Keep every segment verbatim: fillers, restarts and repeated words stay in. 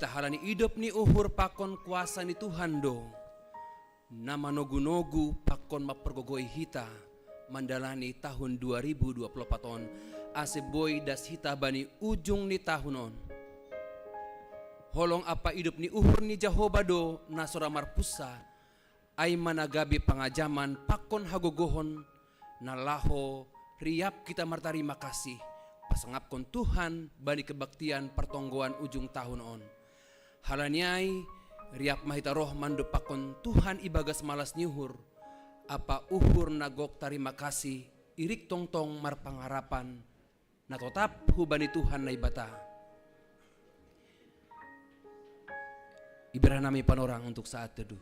Tahalani idop ni uhur pakon kuasa ni Tuhan do na manogu-nogu pakon mampargogoi hita mandalani tahun dua ribu dua puluh empat on, ase boi das hita bani ujung ni tahun on. Holong ampa idop ni uhur ni Jahowa do na so ra marpunsa, ai ma na gabe pangajaman pakon hagogohon, na laho riap hita martarima kasih, pasangapkon Tuhan bani kebaktian partonggoan ujung tahun on. Halani ai, riap ma hita roh mandompakkon Tuhan ibagas malas ni uhur, ampa uhur na gok tarima kasih, irik tongtong marpangarapan, na totap hubani Tuhan Naibata. Ibereng nami panorang untuk saat teduh.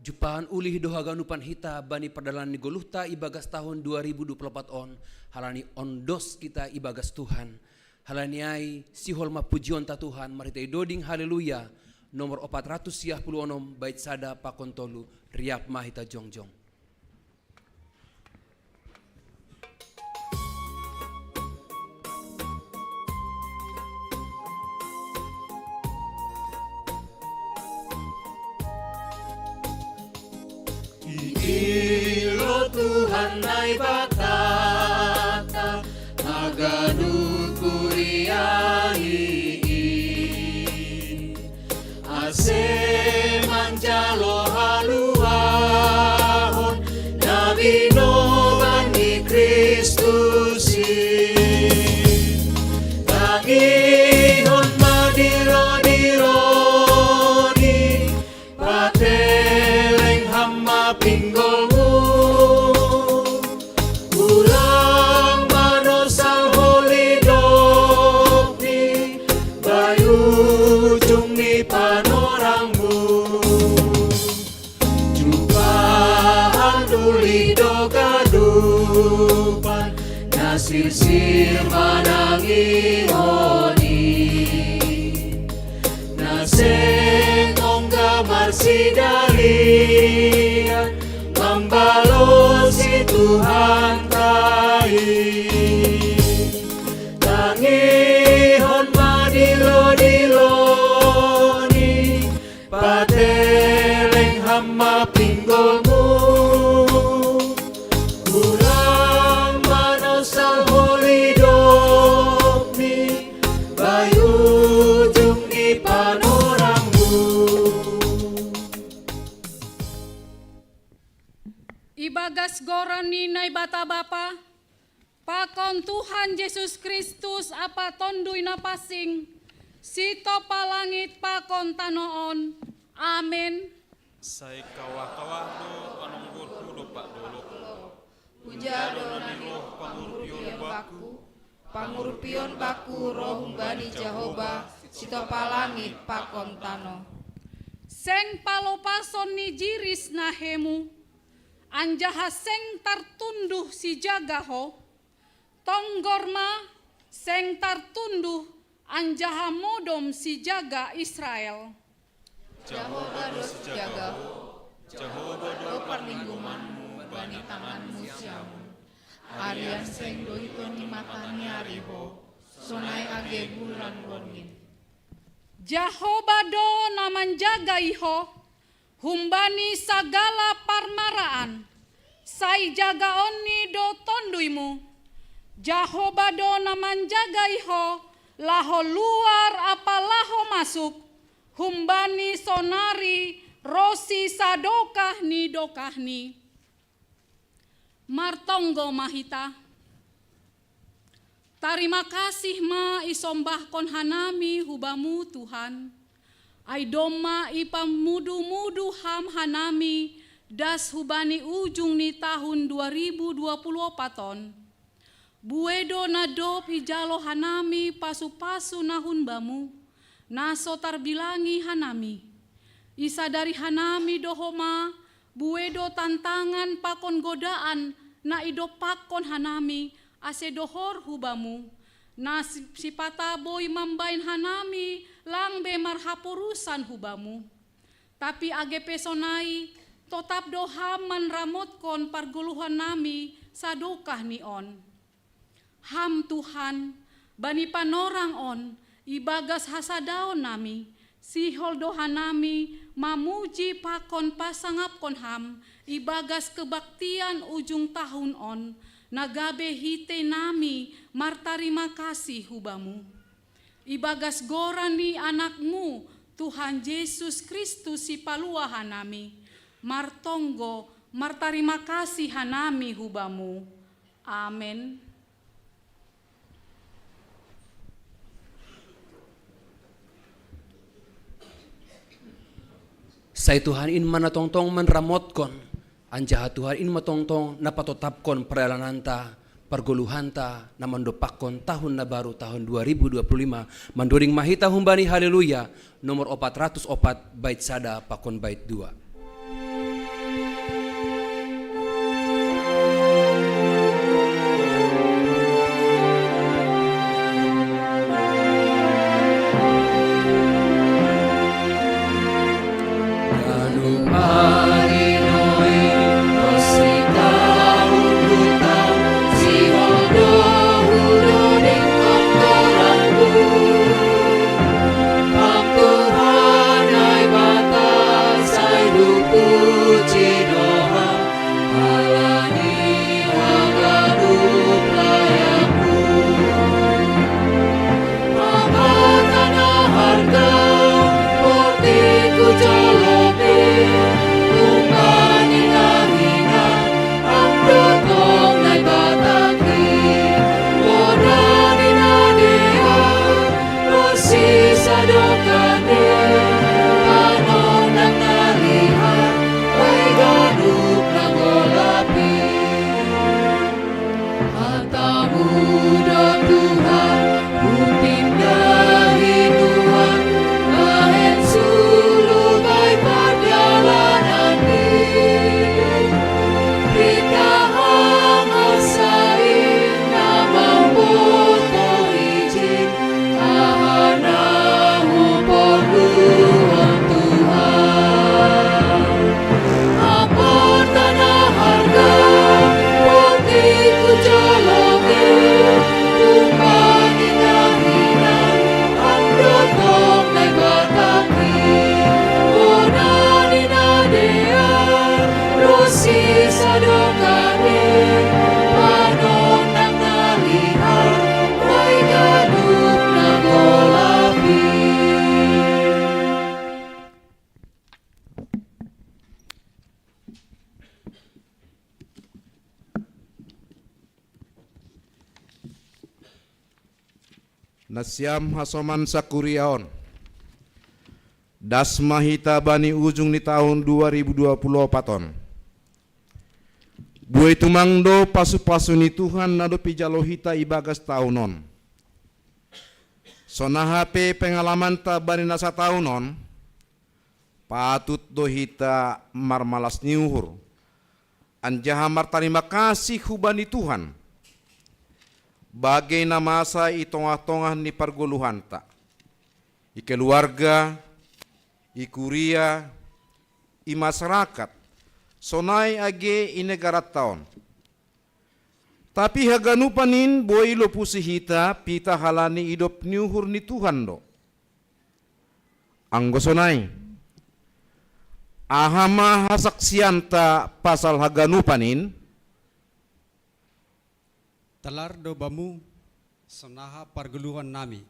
Jumpahon ulih do haganupan hita bani pardalanan ni goluhta ibagas tahun dua ribu dua puluh empat on, halani ondos hita ibagas Tuhan. Halani ai, sihol ma pujionta Tuhan marhitei doding Haleluya, nomor opat ratus siah puluh onom, bait sada pakon tolu. Riap ma hita jongjong. Idilo Tuhan Naibatata, haganup huria i, ase manjalo haluahon na binoan ni Kristus i. Tangihon ma dilo-dilo ni, pateleng ham ma pinggolmu. Ulang manosal ho lidopni, bai ujung ni panorangmu. Jumpahon ulih do ganupan na sirsir manangihon i, na seng ongga marsidalian mambalosi Tuhanta i. Tangihon ma dilo-dilo ni, pateleng ham ma pinggolmu. Ulang manosal ho lidopni, bai ujung ni panorangmu. Ibagas goran ni Naibata Bapa, pakon Tuhan Jesus Kristus ampa Tonduy Napansing, sitopa langit pakon tano on. Amen. Sai kawah-kawah do panonggorhu dompak dolok. Hujalo nami roh pangurupion bakku, pangurupion bakku roh humbani Jahowa, sitopa langit pakon tano. Seng palopason ni jiris na hemu, anjaha seng tartunduh sijaga ho, tonggor ma, seng tartunduh, anjaha modom sijaga Israel. Jahowa do sijaga ho, Jahowa do parlinggomanmu bani tanganmu siamun. Arian seng doiton ni mata ni ari ho, sonai age bulan borngin. Jahowa do na manjagai ho humbani sagala parmaraan, sai jagaonni do tonduymu. Jahowa do na manjagai ho laho luar ampa laho masuk, humbani sonari ronsi sadokah ni dokahni. Martonggo ma hita. Tarima kasih ma isombahkon hanami hu Bamu, Tuhan. Ai domma ipamudu-mudu Ham hanami das hubani ujung ni tahun dua ribu dua puluh opat on. Bue do na dob ijalo hanami pasu-pasu na hun Bamu, na so tarbilangi hanami. Isadari hanami do homa, bue do tantangan pakon godaan na idompakkon hanami ase dohor hu Bamu, na si-, sipata boi mambahen hanami lang be marhaporusan hu Bamu. Tapi age pe sonai, totap do Ham manramotkon pargoluhannami sadokah ni on. Ham Tuhan, bani panorang on, ibagas hasadaonnami, sihol do hanami mamuji pakon pasangapkon Ham ibagas kebaktian ujung tahun on, na gabe hite nami martarima kasih hu Bamu. Ibagas goran ni Anak-Mu, Tuhan Jesus Kristus, Sipalua hanami, martonggo martarima kasih hanami hu Bamu. Amen. Sai Tuhan in ma na tongtong manramotkon, anjaha Tuhan in ma tongtong na patotapkon pardalananta, pargoluhanta, na mandompakkon tahun na baru, tahun dua ribu dua puluh lima. Mandoding ma hita humbani Haleluya, nomor opat ratus opat, bait sada pakon bait dua. Hatamu do Tuhan, hupindahi nuan, bahen sulu bai pardalananmi. Pitahang asa i na mambotohi jin, aha na huporluhon Tuhan. Amparta na harga, boti hu jolomi, umpani na hinan, andotong Naibata i, bona ni na dear, ronsi sadokah ni, panon nang na lihat, bai ganup na golap i. Nasiam hasoman sakuria on. Das ma hita bani ujung ni tahun dua ribu dua puluh opat on. Buei tumang do pasu-pasu ni Tuhan na dob ijalo hita ibagas tahun on. Sonaha pe pengalamanta bani na satahun on, patut do hita marmalas ni uhur, anjaha martarima kasih hubani Tuhan, bage na masa i tongah-tongah ni pargoluhanta, i keluarga, i kuria, i masarakat, sonai age i negaranta on. Tapi haganupan in boi ilopusi hita, pitah halani idop ni uhur ni Tuhan do. Anggo sonai, aha ma hasaksianta pasal haganupan in? Talar do bamu, sonaha pargoluhannami,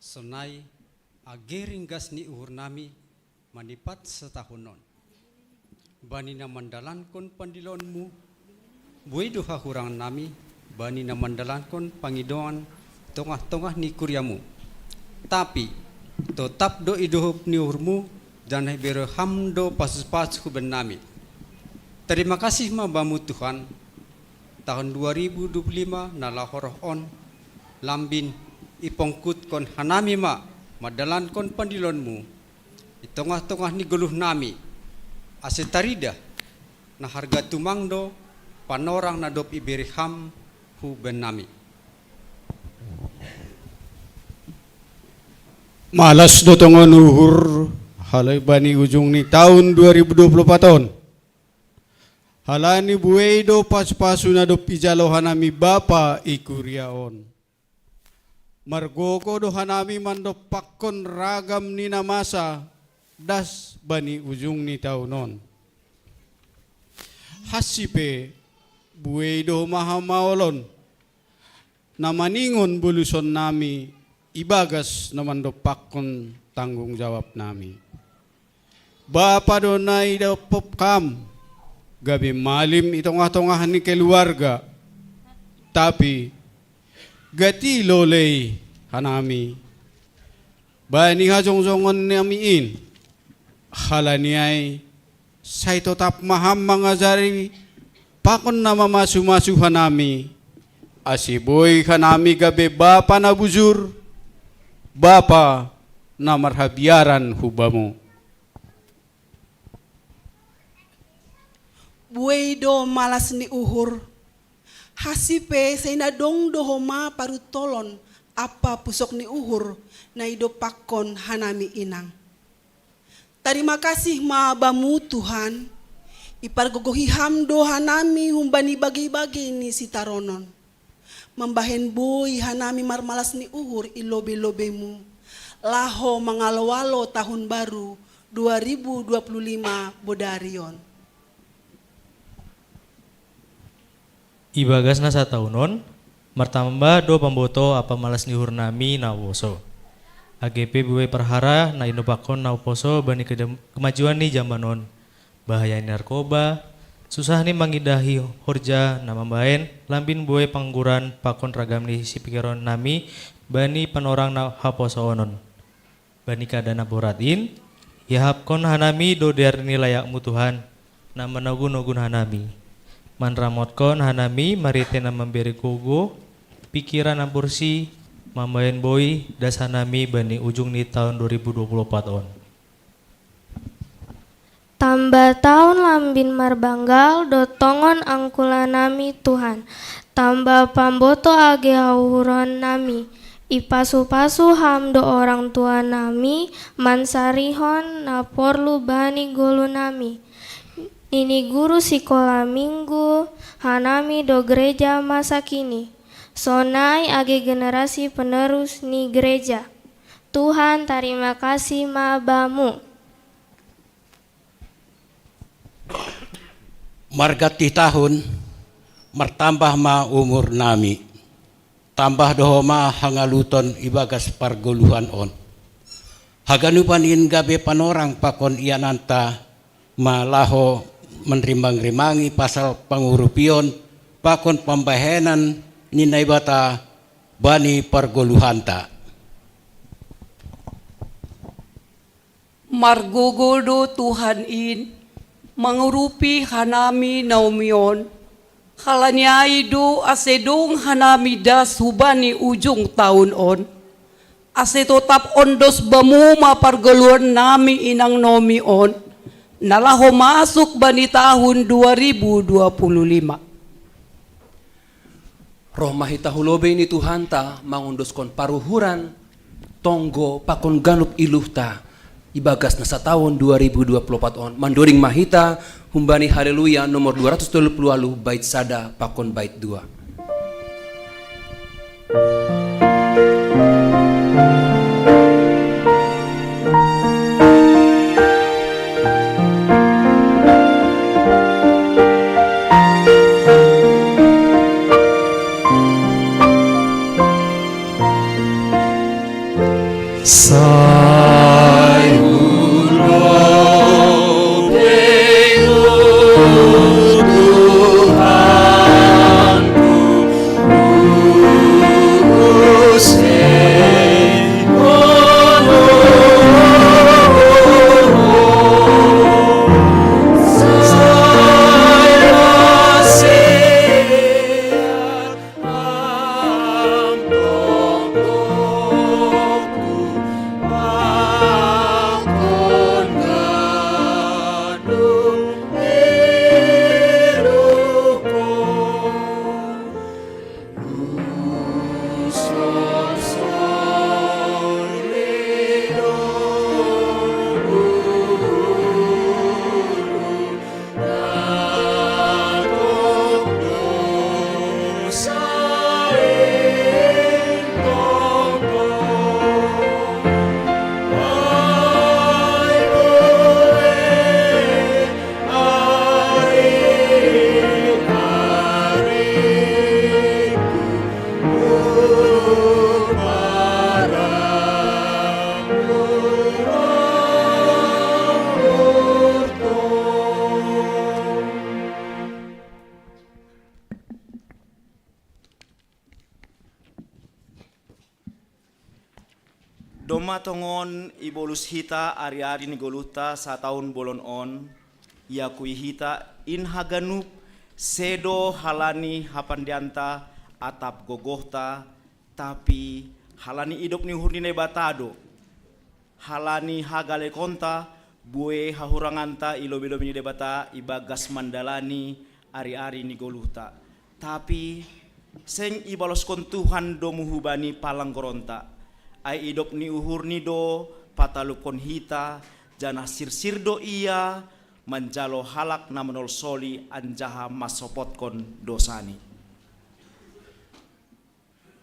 sonai age ringgas ni uhurnami manipat satahun on. Bani na mandalankon pandiloonmu, buei do hahurangannami, bani na mandalankon pangidoan tongah-tongah ni kuriamu. Tapi, totap do idohop ni uhurmu, janah ibere ham do pasu-pasu hubannami. Tarima kasih ma bamu Tuhan, tahun dua ribu dua puluh lima na laho roh on, lambin ipongkutkon hanami ma mandalankon pandiloonmu, i tongah-tongah ni goluhnami, ase taridah, na harga tumang do, Panorang na dob ibere Ham hu bennami. Malas do tongon uhur, halani bani ujung ni taon dua ribu dua puluh opat on. Halani buei do pasupasu na dob ijalo hanami Bapa i kuria on. Margogo do hanami mandompakkon ragam ni na masa das bani ujung ni taon on. Hansi pe buei do homa hamaolon na maningon bolusonnami ibagas na mandompakkon tanggung jawabnami. Bapa do na idompop Ham, gabe malim i tongah-tongah ni keluarga, tapi gati lolei hanami bani hajongjongonnami in. Halani ai sai totap ma Ham mangajari pakon na mamasu-masu hanami, ase boi hanami gabe bapa na bujur, bapa na marhabiaran hu Bamu. Buei do malas ni uhur, hansi pe sai na dong do homa paruntolon ampa pusok ni uhur na idompakkon hanami inang. Tarima kasih ma Bamu Tuhan, ipargogohi Ham do hanami humbani bagei-bagei ni sitaronon. Mambahen boi hanami marmalas ni uhur i lobei-lobei-Mu, laho mangalo-alo tahun baru dua ribu dua puluh lima bodari on. Ibagas na sataon on, martamba do pamboto ampa malas ni uhurnami na huposo. Age pe buei parhara na idompakkon na huposo bani kedam-, kemajuan ni jamban on, bahaya ni narkoba, susah ni mangidahi horja na mambahen lambin buei pangguran pakon ragam ni sipikironnami bani panorang na haposoon on. Bani keadaan na borat in, iahapkon hanami do dear ni layakMu Tuhan, na manogu-nogu hanami. Manramotkon hanami marhite na mambere gogo, pikiran na borsih, mambahen boi das hanami bani ujung ni taon dua ribu dua puluh opat on. Tamba taon lambin marbanggal do tongon angkulanami Tuhan, tamba pamboto age hauhuronnami. Ipasu-pasu Ham do orang tuanami mansarihon na porlu bani ngolunami. Nini guru sikola minggu, hanami do gereja masa kini. Sonai age generasi penerus ni gereja. Tuhan, tarima kasih ma Bamu. Marganti tahun, martambah ma umurnami, tambah do homa hangaluton ibagas pargoluhan on. Haganupan in gabe panorang pakon iananta ma laho manrimang-rimangi pasal pangurupion pakon pambahenan ni Naibata bani pargoluhanta. Margogo do Tuhan in mangurupi hanami naomi on, halani ai do ase dong hanami das hubani ujung taon on. Ase totap ondos Bamu ma pargoluhannami inang naomi on, na laho masuk bani tahun dua ribu dua puluh lima. Roh ma hita hu lobei ni Tuhanta mangondoskon paruhuran, tonggo pakon ganup iluhta ibagas na sataon dua ribu dua puluh opat on. Mandoding ma hita humbani Haleluya nomor dua ratus tolu puluh walu bait sada pakon bait dua. Sai hu lobei Ho Tuhanku, hu Domma tongon ibolus hita ari-ari ni goluhta sataun bolon on, iakui hita in haganup sedo halani hapandeanta atap gogohta, tapi halani idop ni uhur ni Naibata do. Halani hagalekonta, buei hahuranganta i lobei-lobei ni Debata ibagas mandalani ari-ari ni goluhta. Tapi seng ibaloskon Tuhan domu hubani palanggoronta. Ai idop ni uhurni do patalupkon hita, janah sirsir do ia manjalo halak na manolsoli anjaha mansopotkon dosani.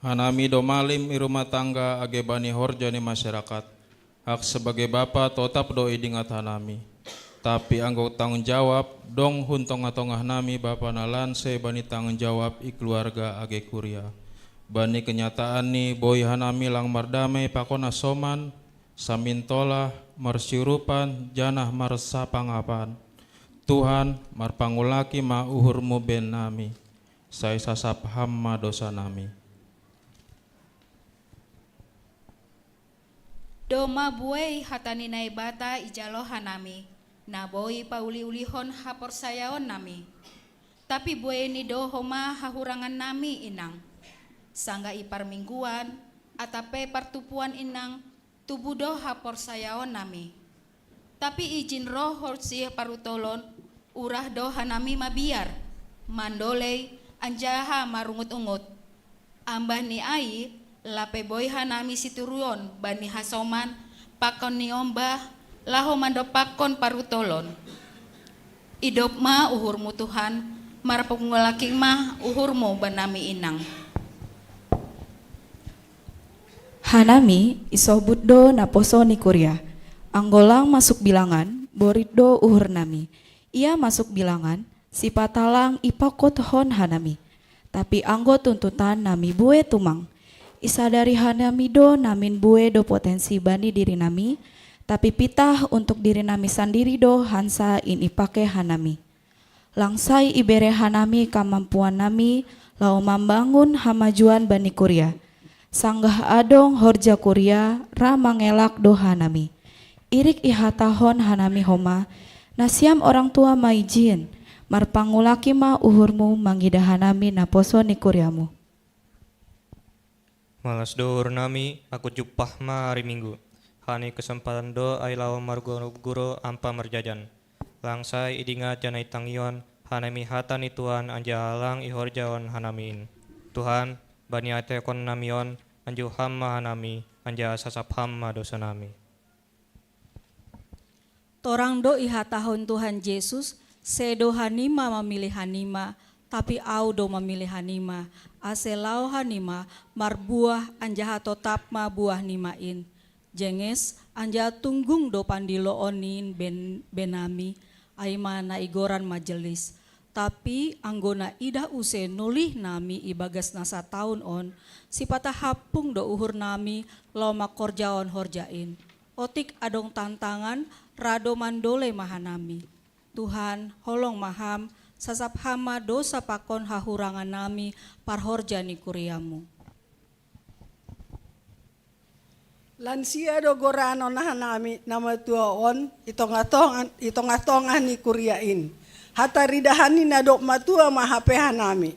Hanami do malim i rumah tangga age bani horja ni masyarakat. Ak sebagai bapa totap do idingat hanami. Tapi anggo tanggung jawab, dong hun tongah-tongah nami bapa na lanse bani tanggung jawab i keluarga age kuria. Bani kenyataan ni boi hanami lang mardamei pakon asoman, samintolah, marsiurupan, janah marsapangapan. Tuhan, marpangulaki ma uhurmu ben nami. Sai sasap ham ma dosa nami. Domma buei hata ni Naibata ijalo hanami, na boi pauli-ulihon haporsayaon nami. Tapi buei ni do homa hahurangan nami inang. Sanggah i parmingguan, atap pe partupuan inang, tubu do haporsayaon nami. Tapi ijin roh horsi parutolon, urah do hanami mabiar, mandolei, anjaha marungut-ungut. Ambah ni ai, lape boi hanami situruon bani hasoman, pakon ni ombah, laho mandopakkon parutolon. Idop ma uhurmu Tuhan, marpangulaki ma uhurmu banami inang. Hanami isobut do naposo ni kuria. Anggo lang masuk bilangan, borit do uhur nami. Ia masuk bilangan, sipata lang ipokot hon hanami. Tapi anggo tuntutan nami bue tumang. Isadari hanami do namin bue do potensi bani diri nami, tapi pitah untuk diri nami sandiri do hansa in ipake hanami. Lang sai ibere hanami kamampuan nami laho mambangun hamajuan bani kuria. Sanggah adong horja kuria ra mangelak do hanami. Irik ihatahon hanami homa, nasiam orang tua maijin, marpangulaki ma uhurmu mangidah hanami naposo ni kuriamu. Malas do uhur nami, anggo jumpah ma ari Minggu. Halani kesempatan do ai laho marguru-guru ampa marjajan. Lang sai idingat janah itangion hanami hata ni Tuhan anjaha lang ihorjahon hanami in. Tuhan, bani atekon nami on, anju ham ma hanami, anjaha sasap ham ma dosa nami. Torang do ihatahon Tuhan Jesus, sedo hanima mamilih hanima, tapi Ahu do mamilih hanima, ase laho hanima marbuah anjaha totap ma buahnima in. Jenges, anjaha tunggung do pandiloon ni in ben, benami, ai ma na igoran majelis. Tapi anggo na idah use nolih nami ibagas na sataun on, sipata hampung do uhur nami laho mangkorjahon horja in. Otik adong tantangan, ra do mandolei ma hanami. Tuhan, holong ma Ham, sasap Ham ma dosa pakon hahurangan nami parhorja ni kuria-Mu. Lansia do goranon hanami na matua on i tongah-tongah, i tongah-tongah ni kuria in. Hataridahanni na dob matua ma hape hanami.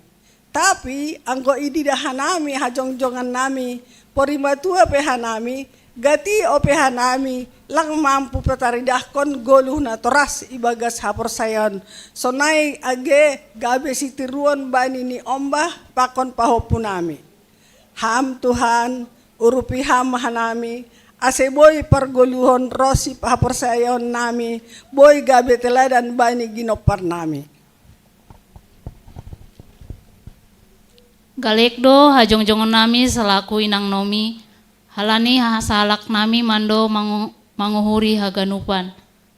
Tapi anggo ididah hanami hajongjongan nami, pori matua pe hanami, gati ope hanami, lang mampu pataridahkon goluh na toras ibagas haporsayaon, sonai age gabe sitiruon bani ni ombah pakon pahompu nami. Ham Tuhan, urupi Ham hanami, ase boi pargoluhon ronsi haporsayaon nami, boi gabe teladan bani ginompar nami. Galek do hajongjongon nami salaku inang nomi, halani hasahalak nami mando mangu-, manguhuri haganupan.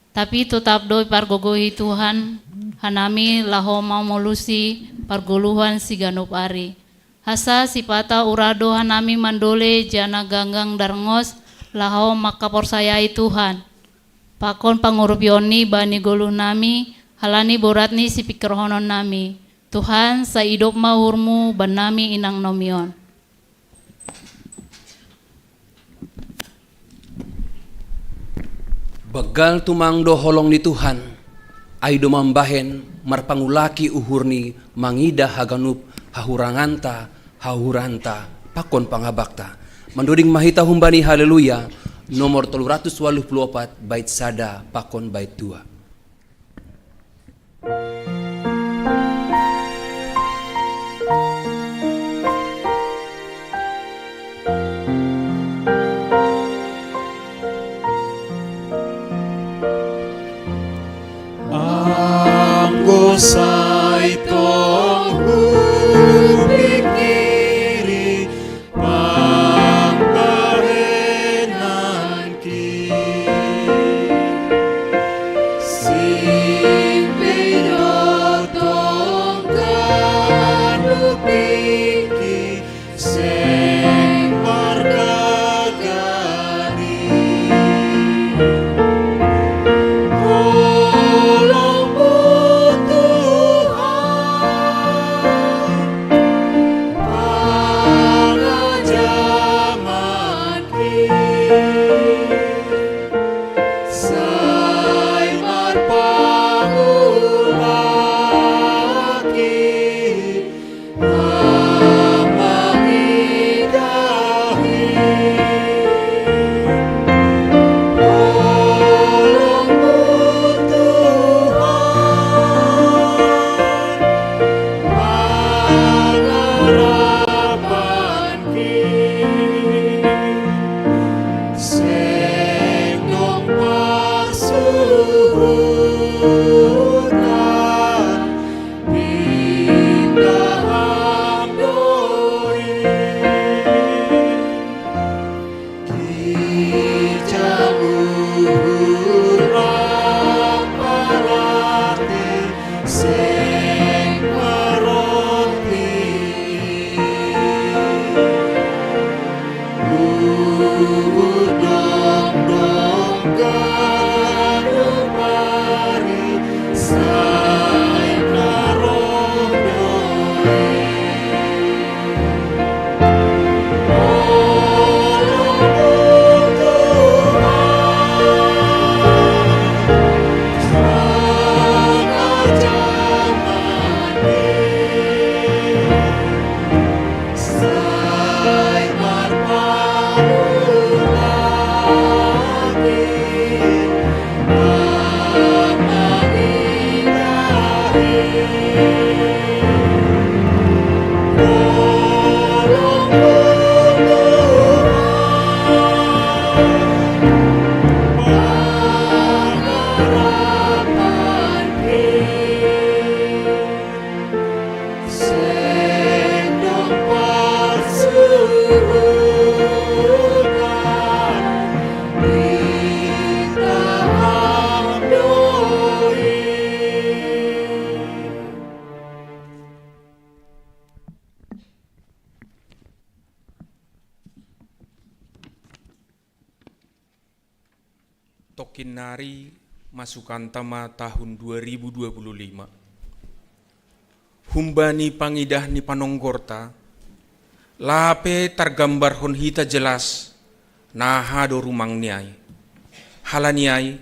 Tapi totap do ipargogohi Tuhan hanami laho mamolusi pargoluhan siganup ari. Asa sipata ura do hanami mandole jana ganggang darngos laho mangkaporsayai Tuhan. Pakon pangurupionNi bani goluh nami, halani borat ni sipingkirhonon nami. Tuhan, sai idop ma uhurMu bannami inang nomi on. Banggal tumang do holong ni Tuhan, ai do mambahen marpangulaki uhurni mangidah haganup hahuranganta, hahuranta, pakon pangabakta. Mandoding ma hita humbani Haleluya, nomor tolu ratus waluh puluh opat, bait sada pakon bait dua. Anggo sai tong hupikiri pambahenanki, sing bei do tong ganupingki seng margagari. Holongmu Tuhan, pangajamanki, sai marpangulaki, mangidahi. Holongmu Tuhan, pangarapanki, seng dong parsuhutan, pinda Ham do i. Gijang uhur apala pe seng maroti. Luhut dongdong ganup ari sai narondoi. Holongmu Tuhan, pangajamanki, sai marpangulaki, mangidahi. Holongmu Tuhan, pangarapanki, seng dong parsuhutan, pinda Ham do i. Tongkin nari masukanta ma tahun dua ribu dua puluh lima. Humbani pangidah ni panonggorta, lape targambarhon hita jelas, naha do rumangni ai. Halani ai,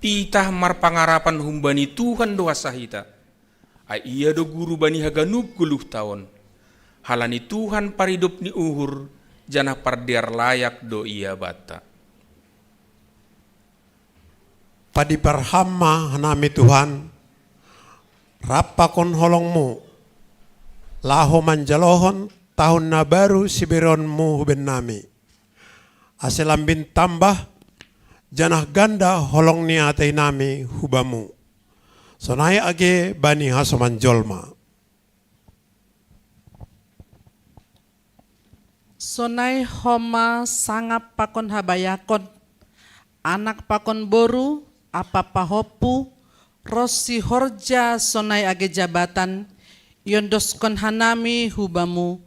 pitah marpangarapan humbani Tuhan do asa hita. Ai Ia do guru bani haganup goluhta on. Halani Tuhan paridop ni uhur, janah pardear layak do Ia banta. Padipar Ham ma hanami Tuhan, rap pakon holongMu, laho manjalohon tahun na baru sibereonMu hu bennami. Ase lambin tambah, janah ganda holong ni ateinami hu Bamu. Sonai age bani hasoman jolma. Sonai homa sangap pakon habayakon, anak pakon boru, ampa pahompu, ronsi horja sonai age jabatan, iondoskon hanami hu Bamu,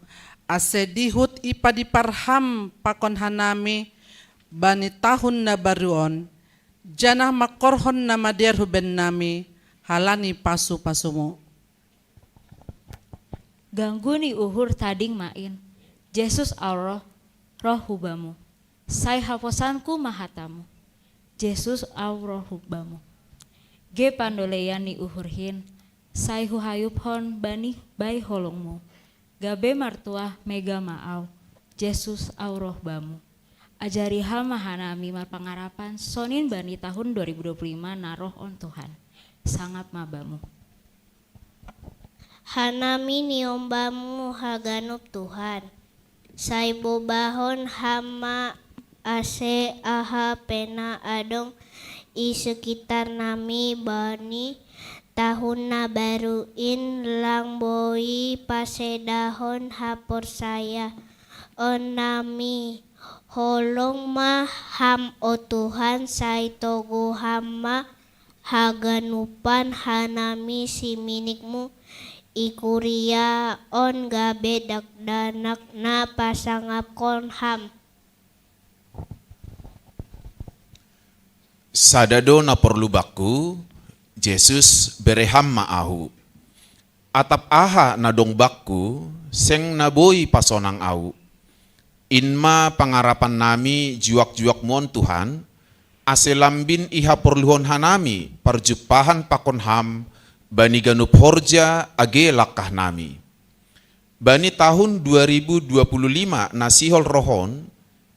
ase dihut ipadipar Ham pakon hanami bani tahun na baru on, janah mangkorhon na madear hu bennami halani pasu-pasuMu. Ganggu ni uhur tading ma in, Jesus ahu roh, roh hu Bamu. Sai haposanku ma hataMu. Jesus au roh bamu. Ge pandolean ni uhurhin, sai huhayuphon bani bai holongmu. Gabe martuah mega ma au, Jesus au roh bamu. Ajari ham ma hanami marpangarapan sonin bani tahun dua ribu dua puluh lima na roh on Tuhan. Sangap ma bamu. Hanami niombamu haganup Tuhan. Sai bobahon ham ma ase aha pena adong i sekitar nami bani tahun na baru in lang boi pasedahon haporsayaon nami. Holong ma ham o Tuhan sai togu ham ma haganupan hanami si minikmu i kuria on gabe dakdanak na pasangapkon ham. Sada do na porlu bakku, Jesus bere ham ma ahu. Atap aha na dong bakku, seng na boi pasonang ahu. In ma pangarapan nami juak-juak muon Tuhan, ase lambin ihaporluhon hanami parjumpahan pakon ham bani ganup horja age langkah nami. Bani tahun dua ribu dua puluh lima na sihol roh on,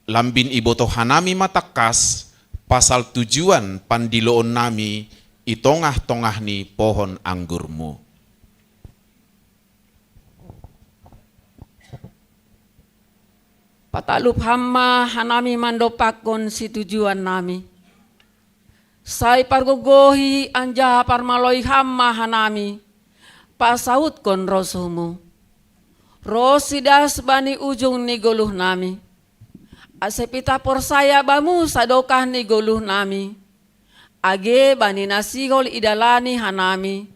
lambin ibotoh hanami ma tangkas pasal tujuan pandiloon nami i tongah-tongah ni pohon anggurmu. Patalup ham ma hanami mandompakkon situjuan nami. Sai pargogohi anjaha parmaloi ham ma hanami, pasautkon rosuhmu. Ro sidas bani ujung ni goluh nami. Ase pitah porsaya bamu sadokah ni goluh nami. Age bani na sihol idalani hanami,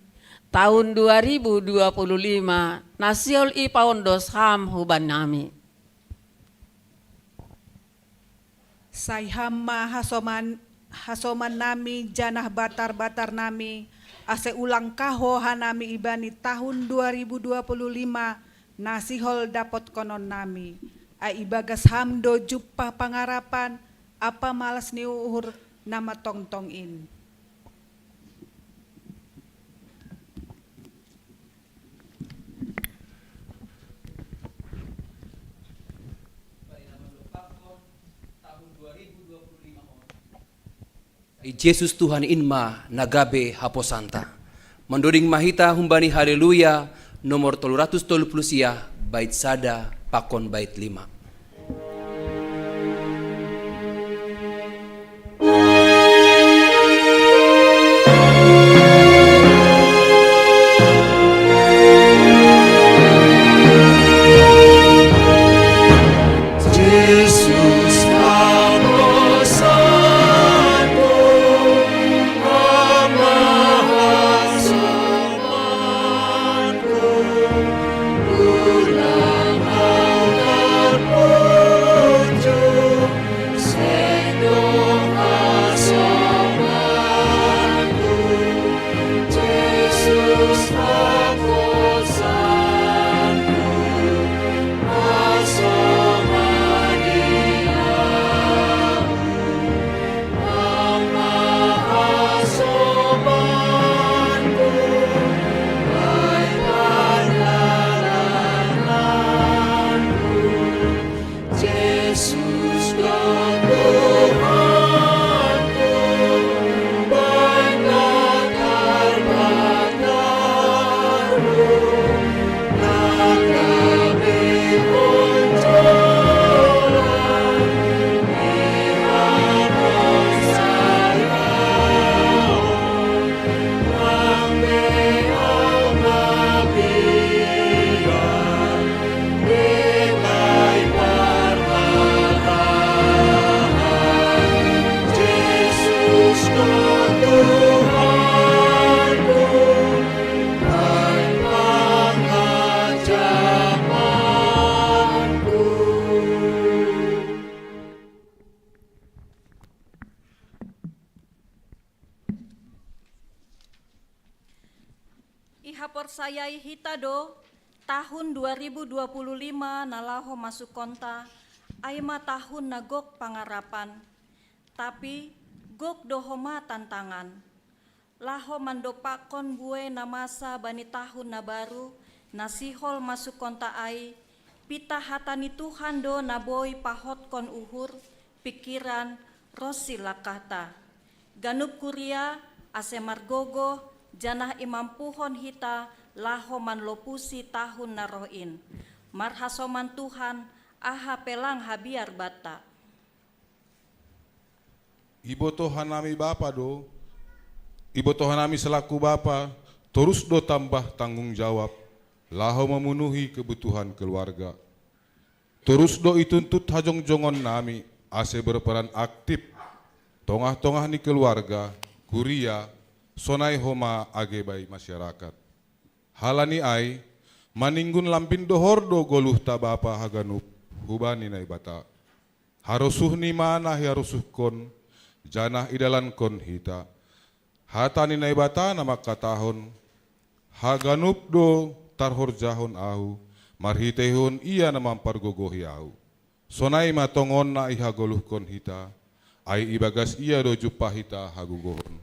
tahun dua ribu dua puluh lima, na sihol ipaondos ham huban nami. Sai ham ma hasoman, hasoman nami janah batar-batar nami, ase ulang kaho hanami ibani tahun dua ribu dua puluh lima na sihol dapotkonon nami. Ai ibagas ham do jumpah pangarapan, ampa malas ni uhur na matongtong in. I Jesus Tuhan in ma na gabe haposanta. Mandoding ma hita humbani Haleluya nomor tolu ratus tolu puluh sia, bait sada pakon bait lima. Ihaporsayai hita do, tahun dua ribu dua puluh lima na laho masukkonta, ai ma tahun na gok pangarapan. Tapi, Gok do homa tantangan. Laho mandopakkon buei na masa bani tahun na baru, na sihol masukonta ai, pitah hata ni Tuhan do na boi pahotkon uhur, pikiran, ronsi langkahta. Ganup kuria, ase margogoh, janah imampuhon hita laho manlopusi tahun na roh in. Marhasoman Tuhan, aha pe lang habiar banta. Ibotoh hanami bapa do, ibotoh hanami selaku bapa, torus do tambah tanggung jawab, laho memenuhi kebutuhan keluarga. Torus do ituntut hajongjongon nami, ase berperan aktif, tongah-tongah ni keluarga, kuria, sonai homa age bai masyarakat. Halani ai, maninggun lambin dohor do goluhta bapa haganup, hubani Naibata. Harosuh ni ma na hiarosuhkon, janah idalankon hita. Hata ni Naibata na mangkatahon, haganup do tarhorjahon ahu, marhiteihon ia na mampargogohi ahu. Sonai ma tongon na ihagoluhkon hita, ai ibagas ia do jumpah hita hagogohon.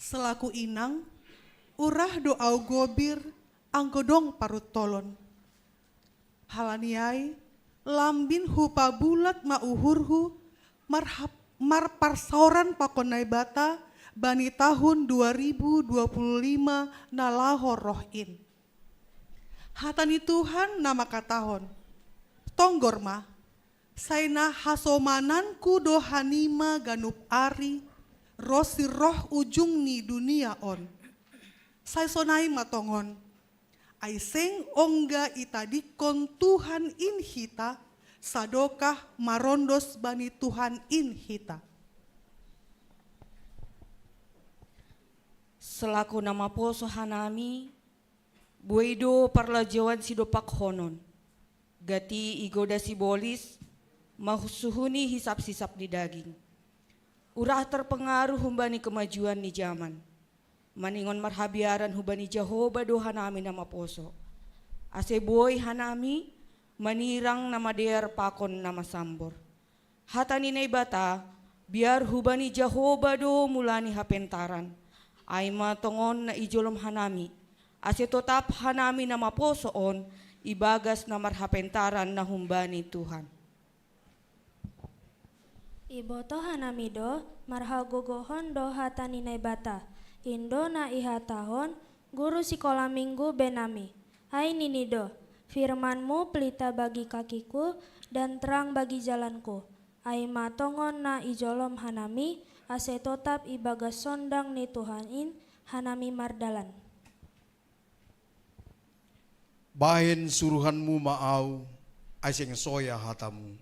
Selaku inang, urah do ahu gobir, anggo dong paruntolon. Halani ai, lambin hupabulat ma uhurhu, marhap-, marparsaoran pakon Naibata, bani tahun dua ribu dua puluh lima na laho roh in. Hata ni Tuhan na mangkatahon, tonggor ma, sai na hasomananku do hanima ganup ari, ronsi roh ujung ni dunia on. Sai sonai ma tongon, ai seng ongga itadingkon Tuhan in hita, sadokah marondos bani Tuhan in hita. Selaku na maposo hanami, buei do parlajouan sidopakhonon, gati igoda sibolis, masuhuni hisap-hisap ni daging. Urah terpengaruh humbani kemajuan ni jaman. Maningon marhabiaran humbani Jahoba do hanami na maposo. Ase buei hanami, manirang na madear pakon na masambor. Hata ni Naibata, biar hubani Jahoba do mula ni hapentaran, ai ma tongon na ijolom hanami, ase totap hanami na maposo on ibagas na marhapentaran na humbani Tuhan. Iboto hanami do, marhagogohon do hata ni Naibata, in do na ihatahon, guru sikola minggu be nami. Ai nini do, firmanmu pelita bagi kakiku, dan terang bagi jalanku. Ai ma tongon na ijolom hanami, ase totap ibagas sondang ni Tuhan in, hanami mardalan. Bahen suruhanmu ma au, ai seng soya hatamu.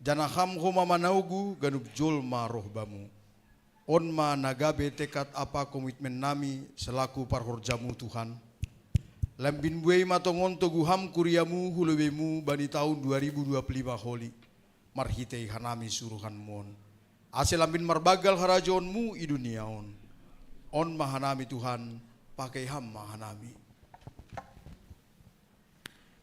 Janah ham homa manogu ganup jolma roh bamu. On ma na gabe tekad apa komitmen nami selaku parhorjamu Tuhan. Lambin buei ma tongon togu ham kuriamu hu lobeimu bani tahun dua ribu dua puluh lima holi, marhitei hanami suruhanmu on. Ase lambin marbanggal harajaonmu i dunia on. On ma hanami Tuhan, pakei ham ma hanami.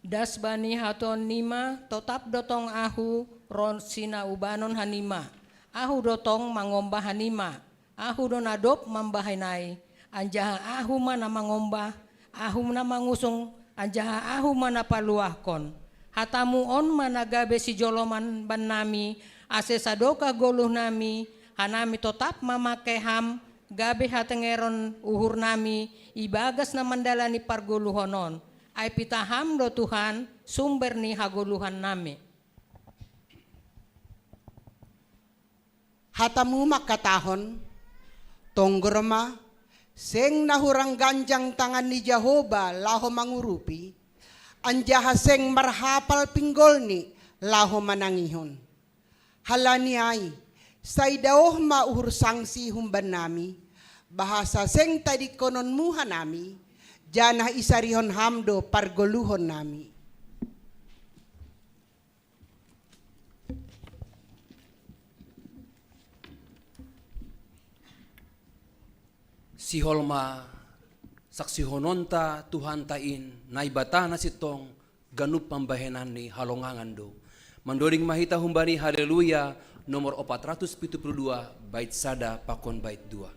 Das bani hatoon nima, totap do tong ahu ronsi na ubanon hanima. Ahu do tong mangomba hanima. Ahu do na dob mambahen ai, anjaha ahu ma na mangomba, ahu na mangusung, anjaha ahu ma na paluahkon. Hatamu on ma na gabe sijoloman bannami, ase sadokah goluhnami, hanami totap mamake ham, gabe hatengeron uhurnami, ibagas na mandalani pargoluhon on. Ai pitah ham do Tuhan, sumber ni hagoluhannami. Hatamu mangkatahon, tonggor ma, seng na hurang ganjang tangan ni Jahoba laho mangurupi, anjaha seng marhapal pinggolni laho manangihon. Halani ai, sai daoh ma uhur sangsi humbannami, bahasa seng tadingkononmu hanami, janah isarihon ham do pargoluhonnami. Sihol ma saksihononta Tuhanta in, Naibata na sintong, ganup pambahenan ni halongangan do. Mandoding mahita humbani Haleluya nomor opat ratus pitu puluh dua, bait sada pakon bait dua.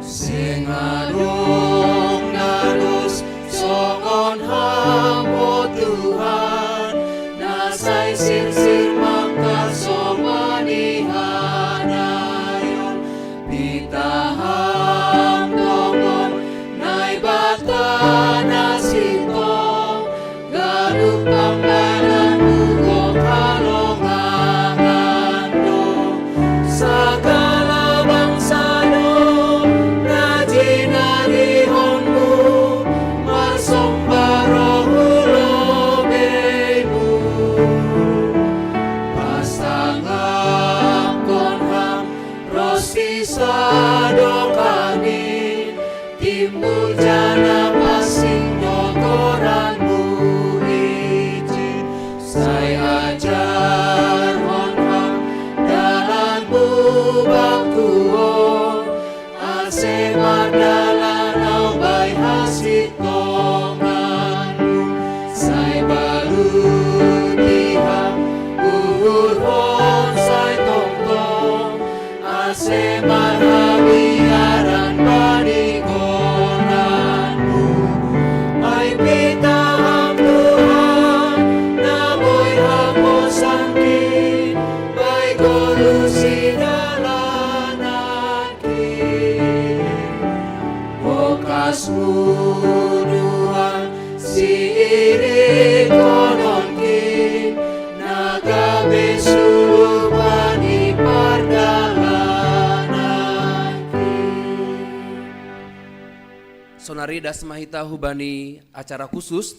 Sing adong na dos songon Ham, o Tuhan, na sai sirsir mangkasomani hanayon. Pitahang tongon Naibata na sintong, ganup pambanan ugo halongangan do. Sagala bangsa do na jinadihonmu, marsomba roh hu lobeimu. Pasangapkon Ham ros di sadok angin, timbul jana pansing do goranmu ijin. Sai ajarhon Ham dalanmu bangku on, ase mardalan au bahen hasintonganmu. Sai balu di Ham uhurhon sai tongtong, ase marhabiaran bani goranmu. Ai pitahang Tuhan, na boi haposankin, bai goluh sidalanan. Bokasmu Tuhan, siirikkononkin, na gabe suluh bani pardalanankin. Sonari das mahita hubani acara khusus,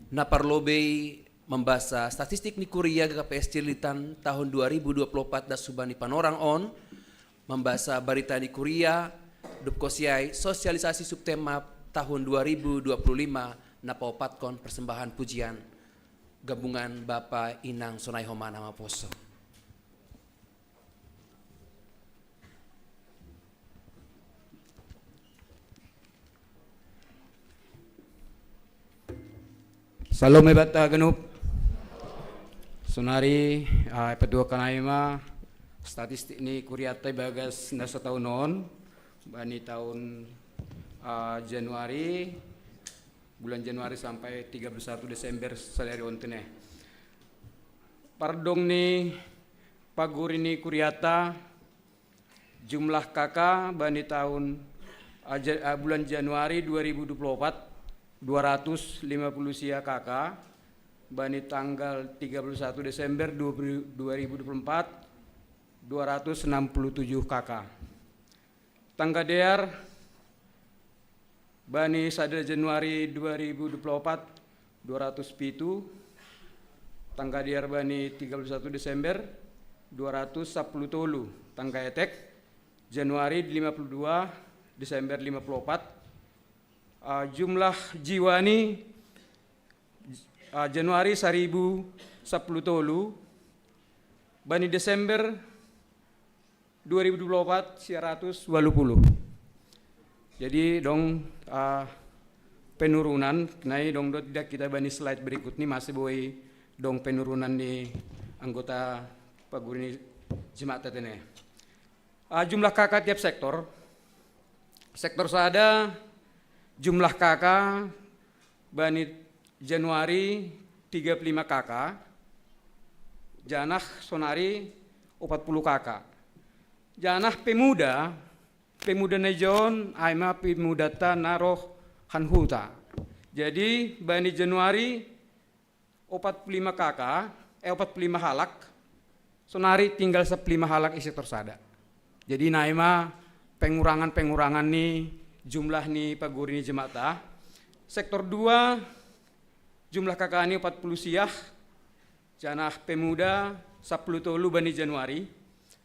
na parlobei mambasa statistik ni Kuria G K P S Cililitan tahun dua ribu dua puluh opat das hubani panorang on, mambasa barita ni Kuria, dob kosiai sosialisasi Subtemap tahun dua ribu dua puluh lima, na paopatkon persembahan pujian gabungan bapa inang sonai homa na maposo. Salom, eh, banta ganup. Sonari, ah, paduahon hami ma statistik ni Kuriata ibagas na sataon on, bani taon, ah, Januari, bulan Januari sampai tiga puluh satu Desember sadari on tene. Pardongan ni paguri ni Kuriata, jumlah K K bani taon, ah, ja-, ah, bulan Januari dua ribu dua puluh opat, dua ratus lima puluh sia K K, bani tanggal tiga puluh satu Desember dua ribu dua puluh empat, dua ratus enam puluh tujuh K K. Tangga dear bani sada Januari dua ribu dua puluh opat, dua ratus pitu. Tangga dear bani tiga puluh satu Desember, dua ratus sapuluh tolu. Tangga etek, Januari lima puluh dua, Desember lima puluh opat. Ah, jumlah jiwa ni, ah, Januari saribu sapuluh tolu, bani Desember dua ribu dua puluh opat, sia ratus walu puluh. Jadi, dong, ah, penurunan, nai dong do tidak kita bani slide berikut ni, masih boi dong penurunan ni anggota paguri ni jemaat tene. Ah, jumlah K K tiap sektor. Sektor sada, jumlah K K bani Januari tiga puluh lima K K, janah sonari opat puluh K K. Janah pemuda, pemuda na ija on, ai ma pemudanta na roh han huta. Jadi, bani Januari opat puluh lima K K, eh, opat puluh lima halak, sonari tinggal sapuluh lima halak i sektor sada. Jadi, nai ma pengurangan-pengurangan ni jumlah ni paguri ni jemaat. Sektor dua, jumlah K K ni opat puluh sia, janah pemuda sapuluh tolu bani Januari.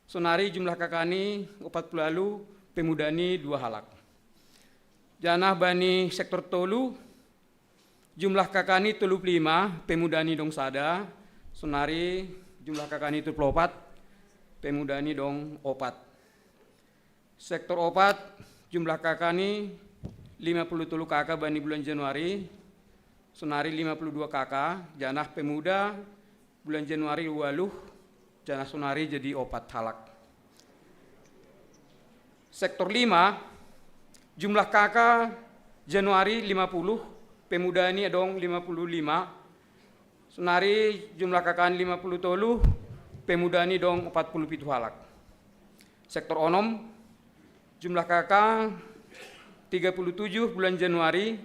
Sonari jumlah K K ni opat puluh walu, pemuda ni dua halak. Janah bani sektor tolu, jumlah K K ni tolu puluh lima, pemuda ni dong sada, sonari Jumlah K K ni tolu puluh opat, pemuda ni dong opat. Sektor opat, jumlah K K ni lima puluh tolu K K bani bulan Januari, sonari lima puluh dua K K, janah pemuda bulan Januari waluh, janah sonari jadi opat halak. Sektor lima, jumlah K K Januari lima puluh, pemuda ni adong lima puluh lima, sonari jumlah K K ni lima puluh tolu, pemuda ni dong opat puluh pitu halak. Sektor onom, jumlah K K tiga puluh tujuh bulan Januari,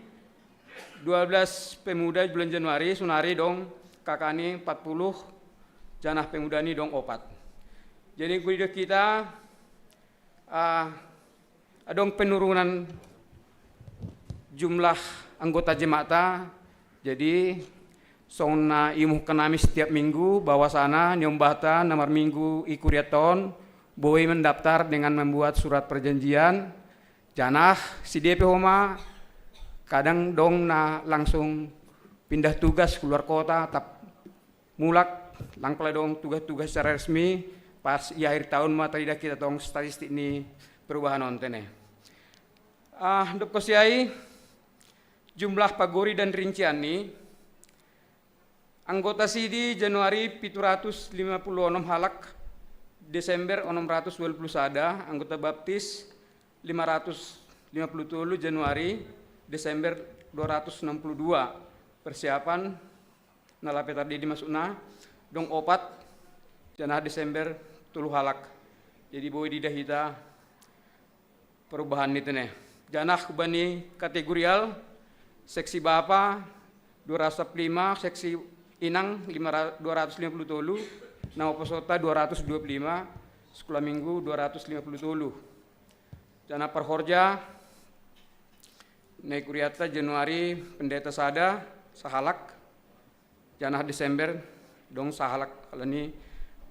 dua belas pemuda bulan Januari, sonari dong K K ni empat puluh, janah pemuda ni dong opat. Jadi, guru kita, ah, adong penurunan jumlah anggota jemaat. Jadi, songon na iumumkan nami setiap minggu, bahwasana niombahta na marminggu i kuriatta on boi mendaftar dengan membuat surat perjanjian, janah sidea pe homa kadang dong na langsung pindah tugas keluar kota, tap mulak, lang pala dong tugas-tugas secara resmi, pas i akhir tahun ma taridah kita tong statistik ni perubahan on tene. Ah, dob kosiai, jumlah pagori dan rincian ni, anggota sidi Januari pitu ratus lima puluh onom halak, Desember onom ratus walu puluh sada, anggota baptis lima ratus lima puluh tolu Januari, Desember dua ratus enam puluh dua. Persiapan na lape tardidi maksudna, dong opat, janah Desember tolu halak. Jadi boi didah hita perubahan ni tene. Janah hubani kategorial, seksi bapa dua ratus lima, seksi inang lima ra-, dua ratus lima puluh tolu, na uposota dua ratus dua puluh lima, sekolah minggu dua ratus lima puluh tolu. Janah parhorja, na i kuriatta Januari pendeta sada, sahalak, janah Desember dong sahalak, alani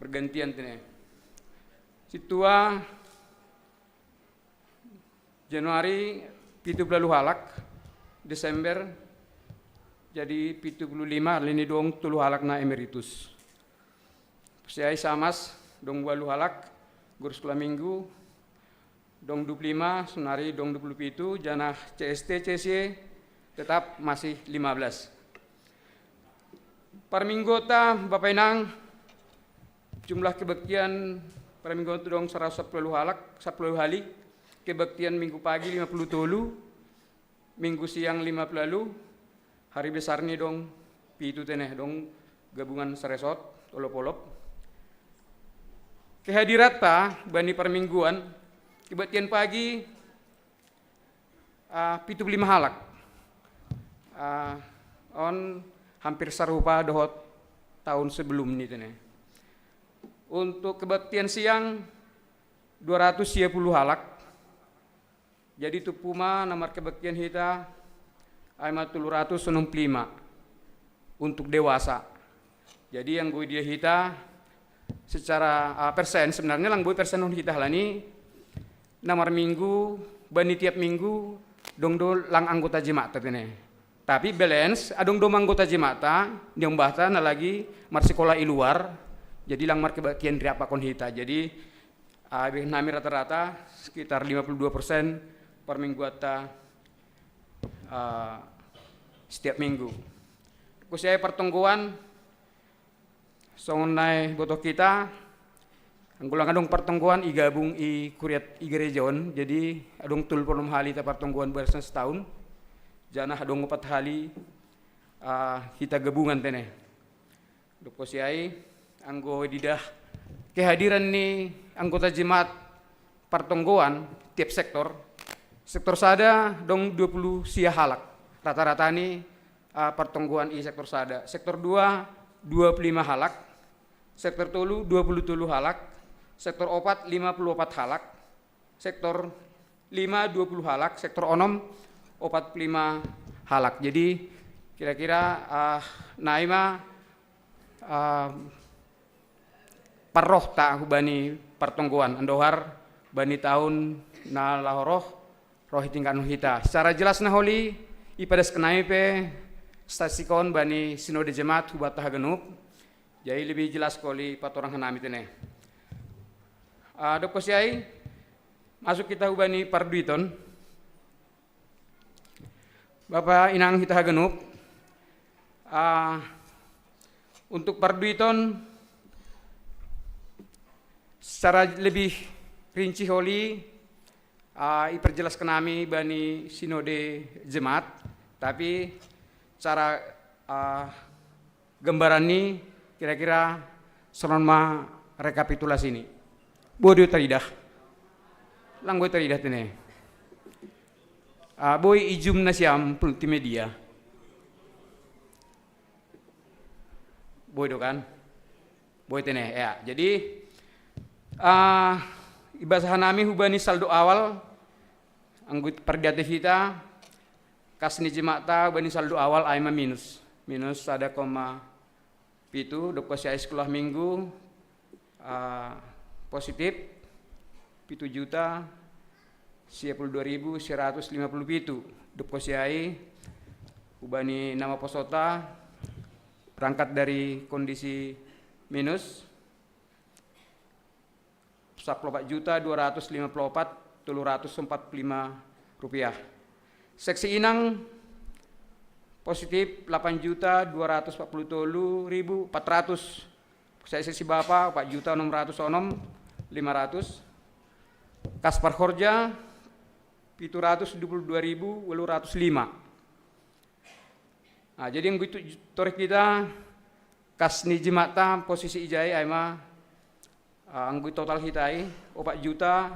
bergantian tene. Sintua Januari pitu puluh walu halak, Desember jadi pitu puluh lima, alani dong tolu halak na emeritus. Siai Samas dong walu halak, guru sekolah minggu dong dua puluh lima, sonari dong dua puluh pitu, janah C S T, C S Y tetap masih lima belas. Parmingguonta, Bapa Inang, jumlah kebaktian parmingguonta dong saratus sapuluh halak, sapuluh hali, kebaktian minggu pagi lima puluh tolu, minggu siang lima puluh walu, hari besar ni dong pitu tene, dong gabungan saresort, olop-olop. Kehadiranta bani parmingguan, kebaktian pagi, ah, pitu puluh lima halak. Ah, on hampir sarupa dohot tahun sebelum ni tene. Untuk kebaktian siang, dua ratus sia puluh halak. Jadi tumpu ma na markebaktian hita, ai ma tolu ratus onom puluh lima untuk dewasa. Jadi anggo idia hita secara, ah, persen, sebenarnya lang boi persen on hita halani na marminggu, bani tiap minggu, dong do lang anggota jemaat tene. Tapi balance, adong do ma anggota jemaat, niombahta na lagi marsikola i luar, jadi lang markebaktian riap pakon hita. Jadi, ah, ibahen nami rata-rata sekitar lima puluh dua persen parmingguanta, ah, setiap minggu. Khususnya partonggoan, songon na iboto hita, anggo lang adong partonggoan i gabung i kuriat i gereja on, jadi adong tolu puluh onom hali hita partonggoan barisan setahun, janah adong opat hali, ah, hita gabungan tene. Dob kosiai, anggo didah kehadiran ni anggota jemaat partonggoan tiap sektor, sektor sada dong dua puluh sia halak. Rata-rata ni, ah, partonggoan i sektor sada. Sektor dua, dua puluh lima halak. Sektor tolu, dua puluh tolu halak. Sektor opat, lima puluh opat halak. Sektor lima, dua puluh halak. Sektor onom, opat puluh lima halak. Jadi, kira-kira, ah, na i ma, ah, parrohta hubani partonggoan, andohar bani tahun na laho roh, roh i tingkatnop hita. Secara jelas na holi, ipadaskan nami pe statistik on bani Sinode Jemaat hubanta haganup. Jadi lebih jelas koli patorang hanami tene. Ah, dok kosiai, masuk kita hubani parduiton. Bapa inang hita haganup, ah, untuk parduiton secara lebih rinci holi, ah, iperjelaskan nami bani sinode jemaat, tapi cara, ah, gambaran ni kira-kira sonon ma rekapitulasi ni. Boi do taridah. Lang boi taridah tene. Ah, boi ijum nasiam multimedia. Boi do kan? Boi tene, ya. Jadi, ah, ibasahan nami hubani saldo awal, anggo pardiati hita, kas ni jemaat ta hubani saldo awal ai ma minus. Minus sada koma pitu, dok kosiai sekolah minggu, ah, positif, pitu juta sia puluh dua ribu sia ratus lima puluh pitu. Dok kosiai, hubani nama posota, berangkat dari kondisi minus, sapuluh opat juta dua ratus lima puluh opat tolu ratus empat puluh lima rupiah. Seksi inang positif delapan juta dua ratus empat puluh tolu ribu empat ratus. Seksi bapa opat juta enam ratus onom lima ratus. Kas parhorja pitu ratus dua puluh dua ribu walu ratus lima. Nah, jadi anggo itu torih kita kas ni jemaat ta posisi ijai ai ma, ah, anggo total hita i opat juta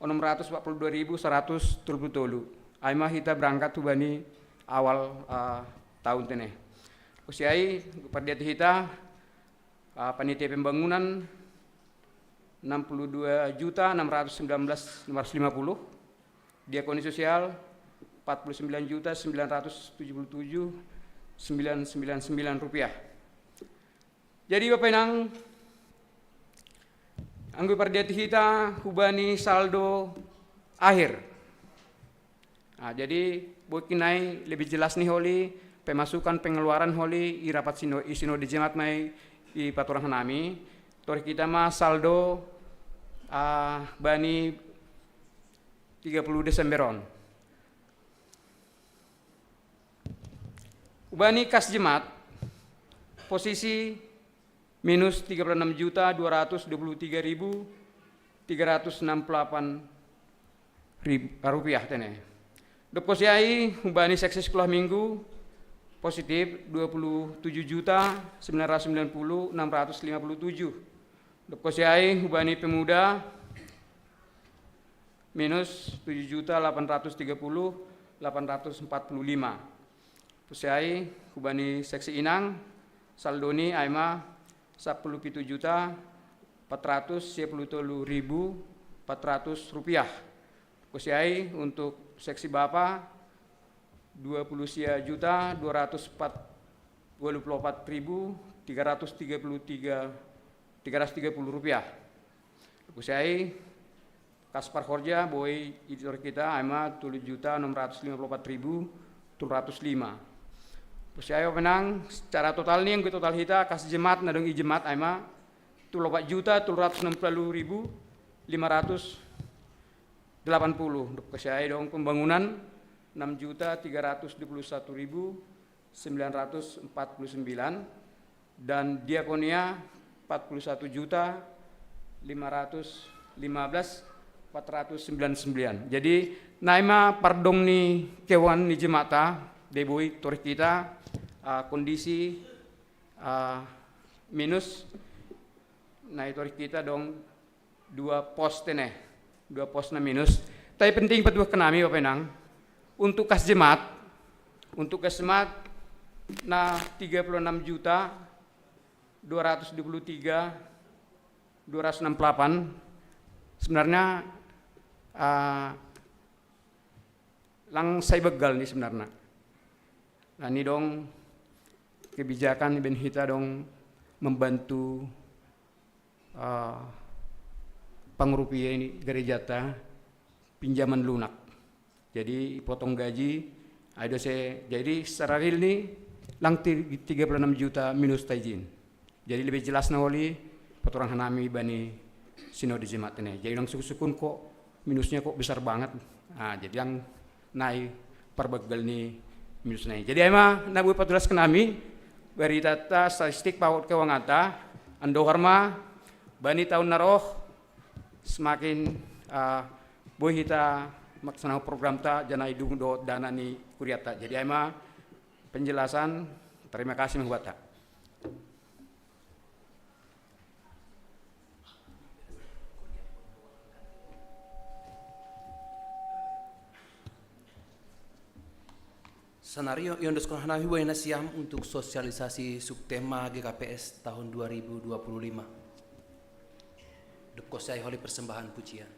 onom ratus opat puluh dua ribu saratus tolu puluh tolu. Ai ma hita berangkat hubani awal, ah, tahun tene. Kosiai, pardiati hita, ah, panitia pembangunan enam puluh dua juta enam ratus sembilan belas lima ratus lima puluh, diakoni sosial empat puluh sembilan juta sembilan ratus tujuh puluh tujuh sembilan sembilan sembilan rupiah. Jadi Bapak Inang, anggo pardiati hita hubani saldo akhir. Nah, jadi boi kinai lebih jelas ni holi, pemasukan pengeluaran holi, i rapat sino, i sinode jemaat mai i patorang hanami, torih kita ma saldo, ah, bani tiga puluh Desember on. Hubani kas jemaat, posisi minus tiga puluh enam juta dua ratus dua puluh tiga ribu tiga ratus enam puluh delapan rupiah tene. Dok kosiai, hubani seksi sekolah minggu, positif dua puluh tujuh juta sembilan ratus sembilan puluh enam ratus lima puluh tujuh. Dok kosiai, hubani pemuda, minus tujuh juta delapan ratus tiga puluh delapan ratus empat puluh lima. Kosiai, hubani seksi inang, saldo ni ai ma sapuluh pitu juta empat ratus sia puluh tolu ribu empat ratus rupiah. Kosiai, untuk seksi bapa, dua puluh sia juta dua ratus empat, dua puluh empat ribu tiga ratus tiga puluh tiga, tiga ratus tiga puluh rupiah. Kosiai, kas parhorja boi i torih kita ai ma tolu juta enam ratus lima puluh empat ribu tolu ratus lima. Kosiai Bapak Inang, secara total ni, anggo total hita kas jemaat na dong i jemaat ai ma tolu opat juta tolu ratus enam puluh ribu lima ratus delapan puluh. Dok kosiai dong pembangunan enam juta tiga ratus dua puluh satu ribu sembilan ratus empat puluh sembilan, dan diakonia empat puluh satu juta lima ratus lima belas empat ratus sembilan puluh sembilan. Jadi, na ai ma pardong ni keuangan ni jemaat ta, deboi torih kita, ah, kondisi, ah, minus, na i torih kita dong dua pos tene, dua pos na minus. Tapi penting patuduhon nami Bapak Inang, untuk kas jemaat, untuk kas jemaat na tiga puluh enam juta dua ratus dua puluh tiga dua ratus enam puluh delapan, sebenarnya, ah, lang sai begal ni sebenarnya. Nah, ni dong kebijakan ibaen hita dong membantu, ah, pangurupian ni gereja ta pinjaman lunak. Jadi ipotong gaji, ai do se, jadi secara real ni lang ti-, tiga puluh enam juta minus ta ijin. Jadi lebih jelas na oli paturang hanami bani sinode jemaat ini. Jadi yang sukun-sukun kok minusnya kok besar banget. Nah, jadi yang nai parbegel ni minus nai. Jadi ai ma na boi patulas kenami, bari tata statistik paut kewangata, andohar ma bani tahun naroh semakin uh, boi hita maksana program ta janai dung do dana ni kuriata. Jadi ai ma penjelasan, terima kasih mahubata. Sanario, iondoskon hanami hubainasiam untuk sosialisasi subtema G K P S tahun dua ribu dua puluh lima. Dukos ai holi persembahan pujian.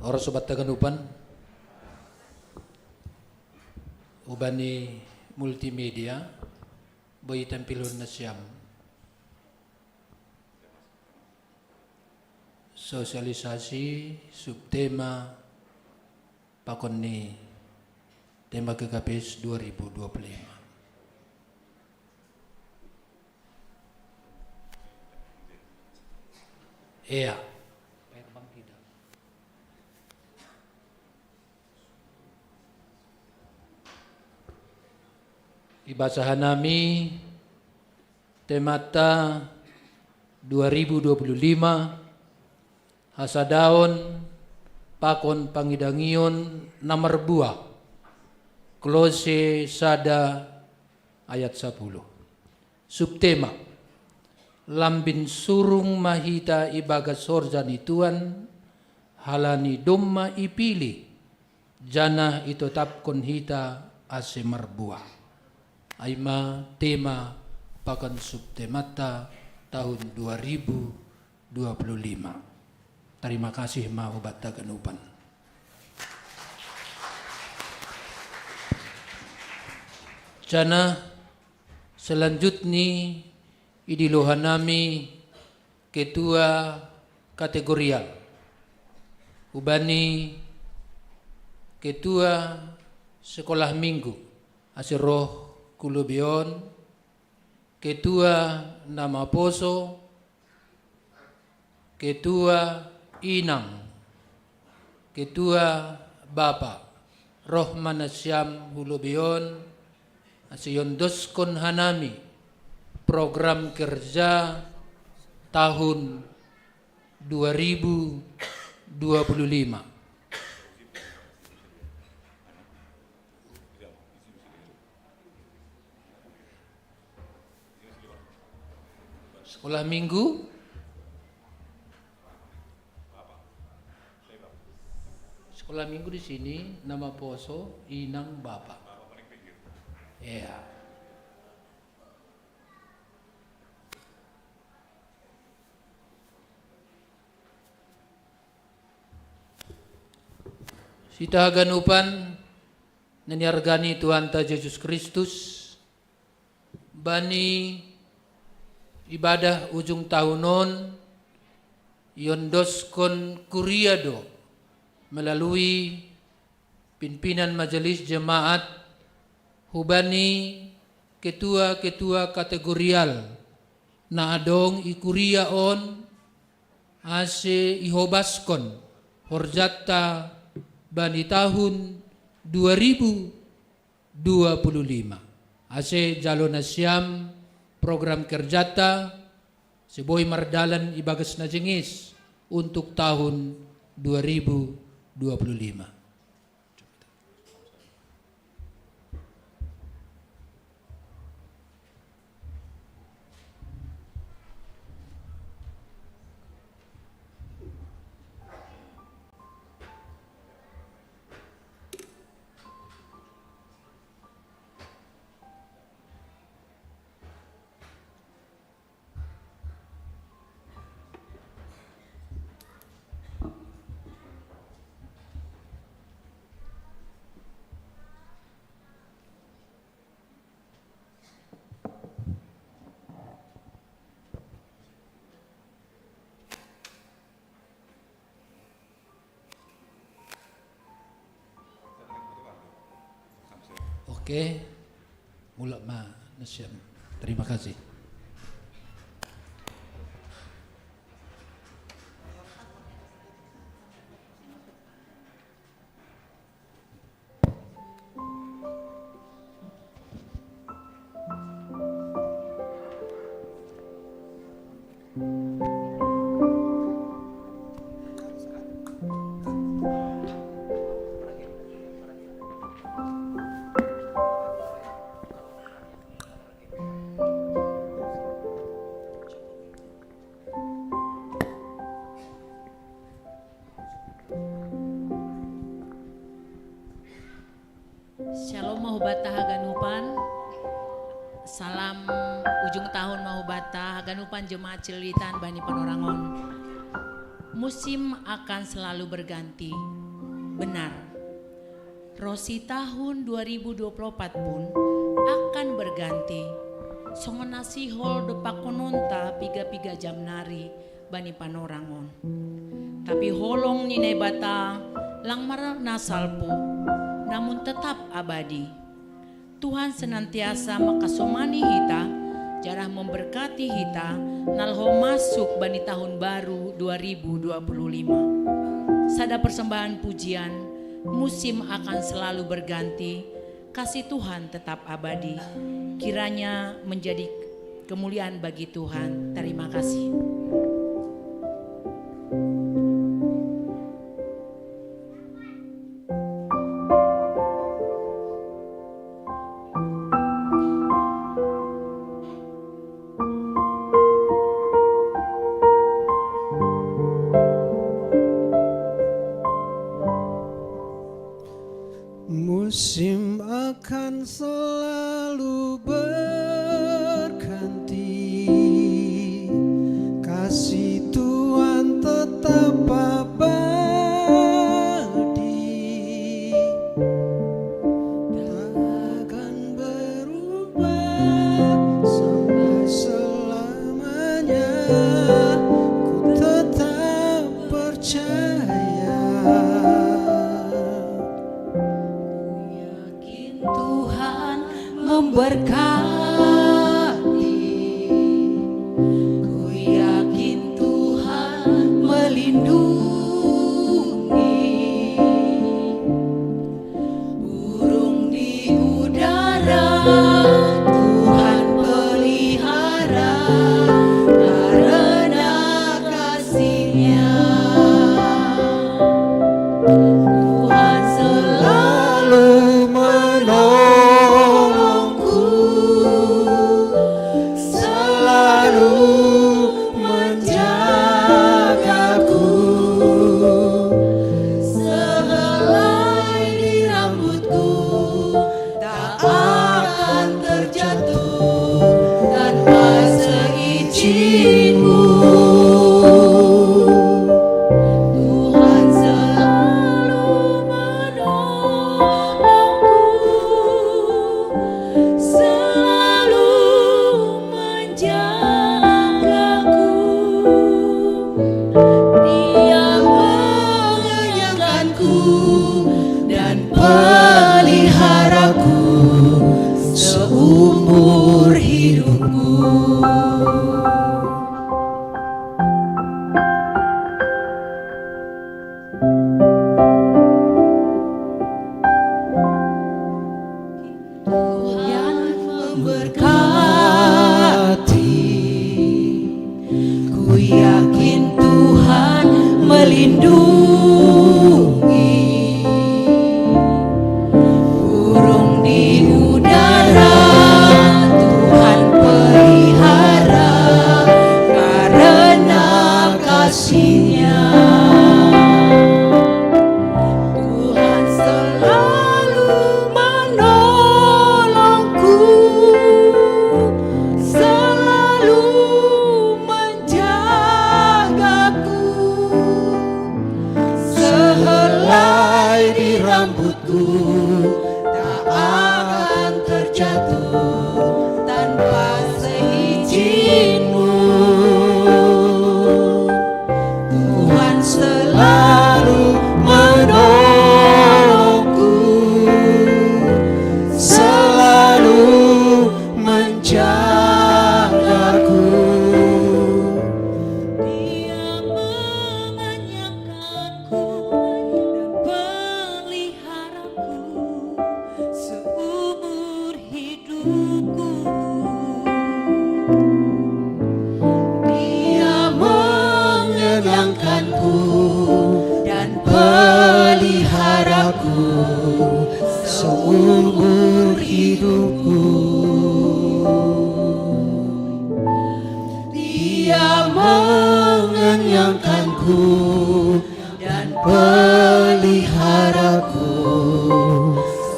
Ora sobat taganupan, ubani multimedia, boi tampilhon nasiam sosialisasi subtema pakon ni tema G K P S dua ribu dua puluh lima. Iya. Ibasahan nami temata dua ribu dua puluh lima, hasadaon pakon pangidangion na marbuah. Kolose sada ayat sapuluh. Subtema: Lambin surung ma hita ibagas horja ni Tuhan, halani domma ipilih, janah itotapkon hita ase marbuah. Ai ma tema pakon subtemata tahun dua ribu dua puluh lima. Tarima kasih ma hubanta ganupan. Janah selanjutni idilohan nami ketua kategorial. Hubani ketua sekolah minggu, ase roh hu lobi on, ketua na maposo, ketua inang, ketua bapa, roh ma nasiam hu lobi on, ase iondoskon hanami program kerja tahun dua ribu dua puluh lima. Sekolah minggu. Sekolah minggu di sini na maposo inang bapa. Iya. Hita haganupan na niarga ni Tuhanta Jesus Kristus, bani ibadah ujung tahun on iondoskon kuria do melalui pimpinan majelis jemaat hubani ketua-ketua kategorial na adong i kuria on, ase ihobaskon horjanta bani tahun dua ribu dua puluh lima. Ase jalo nasiam program kerjanta, ase boi mardalan ibagas na jengis untuk tahun dua ribu dua puluh lima. Oke, mulak ma nasiam. Terima kasih. Shalom mahubata haganupan. Salam ujung tahun mahubata haganupan jemaat Cililitan bani panorangon. Musim akan selalu berganti. Benar. Rosi tahun dua ribu dua puluh empat pun akan berganti. Songon na sihol dopak kononta piga-piga jam nari bani panorangon. Tapi holong ni Naibata lang marnasalpu, namun tetap abadi. Tuhan senantiasa makasomani hita, janah memberkati hita, na laho masuk bani tahun baru dua ribu dua puluh lima. Sada persembahan pujian, musim akan selalu berganti, kasih Tuhan tetap abadi. Kiranya menjadi kemuliaan bagi Tuhan. Terima kasih. Musim akan selalu berganti, kasih Tuhan tetap abadi, tak akan berubah sampai selamanya. Ku tetap percaya. Ku yakin Tuhan memberkati. Ku yakin Tuhan melindungi. Burung di udara Tuhan pelihara karena kasih-Nya. Tuhan selalu menolongku, selalu menjagaku. Sehelai di rambutku tak akan terjatuh tanpa seizin-Mu. Tuhan selalu menolongku, selalu menjagaku. Dia mengenyangkanku dan peliharaku seumur hidupku. Tuhan memberkati. Ku yakin Tuhan melindungi. Burung di udara Tuhan pelihara karena kasih-Nya. Tuhan selalu menolongku, selalu menjagaku. Sehelai di rambutku tak akan terjatuh tanpa seizin-Mu. Tuhan selalu menolongku. seumur hidupku. Dia mengenyangkanku dan peliharaku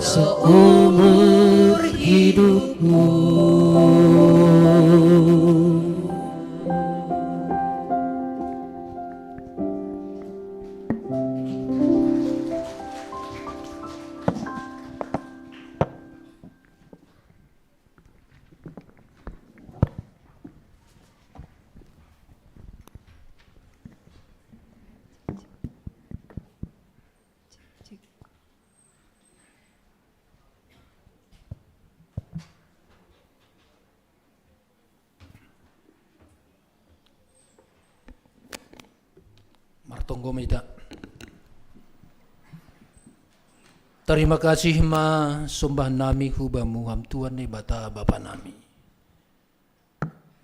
seumur hidupku. Martonggo ma hita. Tarima kasih ma sombahan nami hu Bamu, Ham Tuhan Naibata Bapa nami.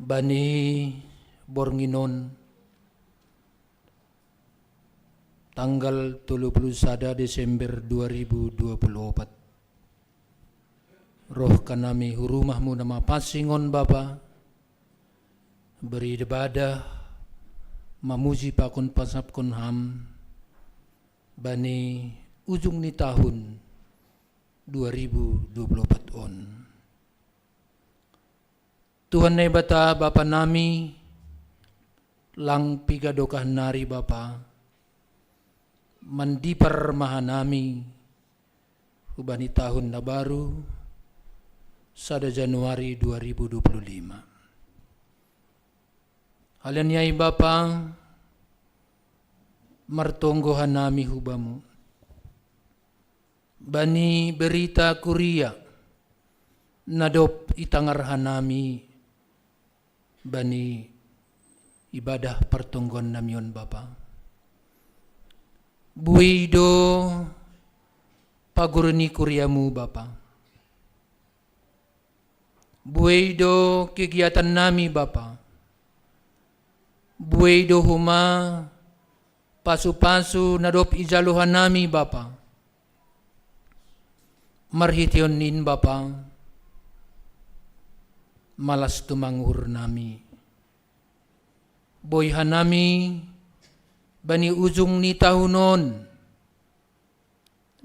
Bani borngin on, tanggal tolu puluh sada Desember dua ribu dua puluh opat, roh hanami hu rumah-Mu na mapansing on, Bapa, beribadah, mamuji pakon pasahathon Ham bani ujung ni tahun dua ribu dua puluh opat on. Tuhan Naibata Bapa nami, lang piga dokah nari, Bapa, mandipar ma hanami hu bani tahun na baru, sada Januari dua ribu dua puluh lima. Halani ai, Bapa, martonggo hanami hu Bamu bani berita kuria na dob itangar hanami bani ibadah partonggoan nami on, Bapa. Buei do paguru ni kuria-Mu, Bapa. Buei do kegiatan nami, Bapa. Buei do homa pasu-pasu na dob ijalo hanami, Bapa. Marhiteion in, Bapa, malas tumang uhur nami. Boi hanami bani ujung ni tahun on,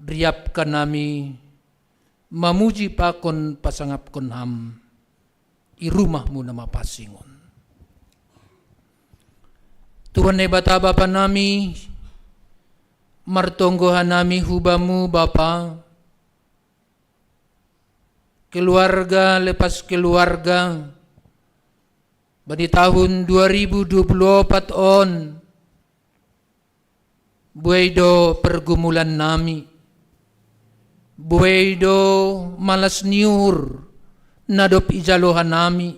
riap hanami mamuji pakon pasangaphon Ham i rumah-Mu na mapansing on. Tuhan Naibata Bapa nami, martonggo hanami hu Bamu, Bapa, keluarga lepas keluarga, bani tahun dua ribu dua puluh opat on, buei do pergumulan nami, buei do malas ni uhur na dob ijalo hanami.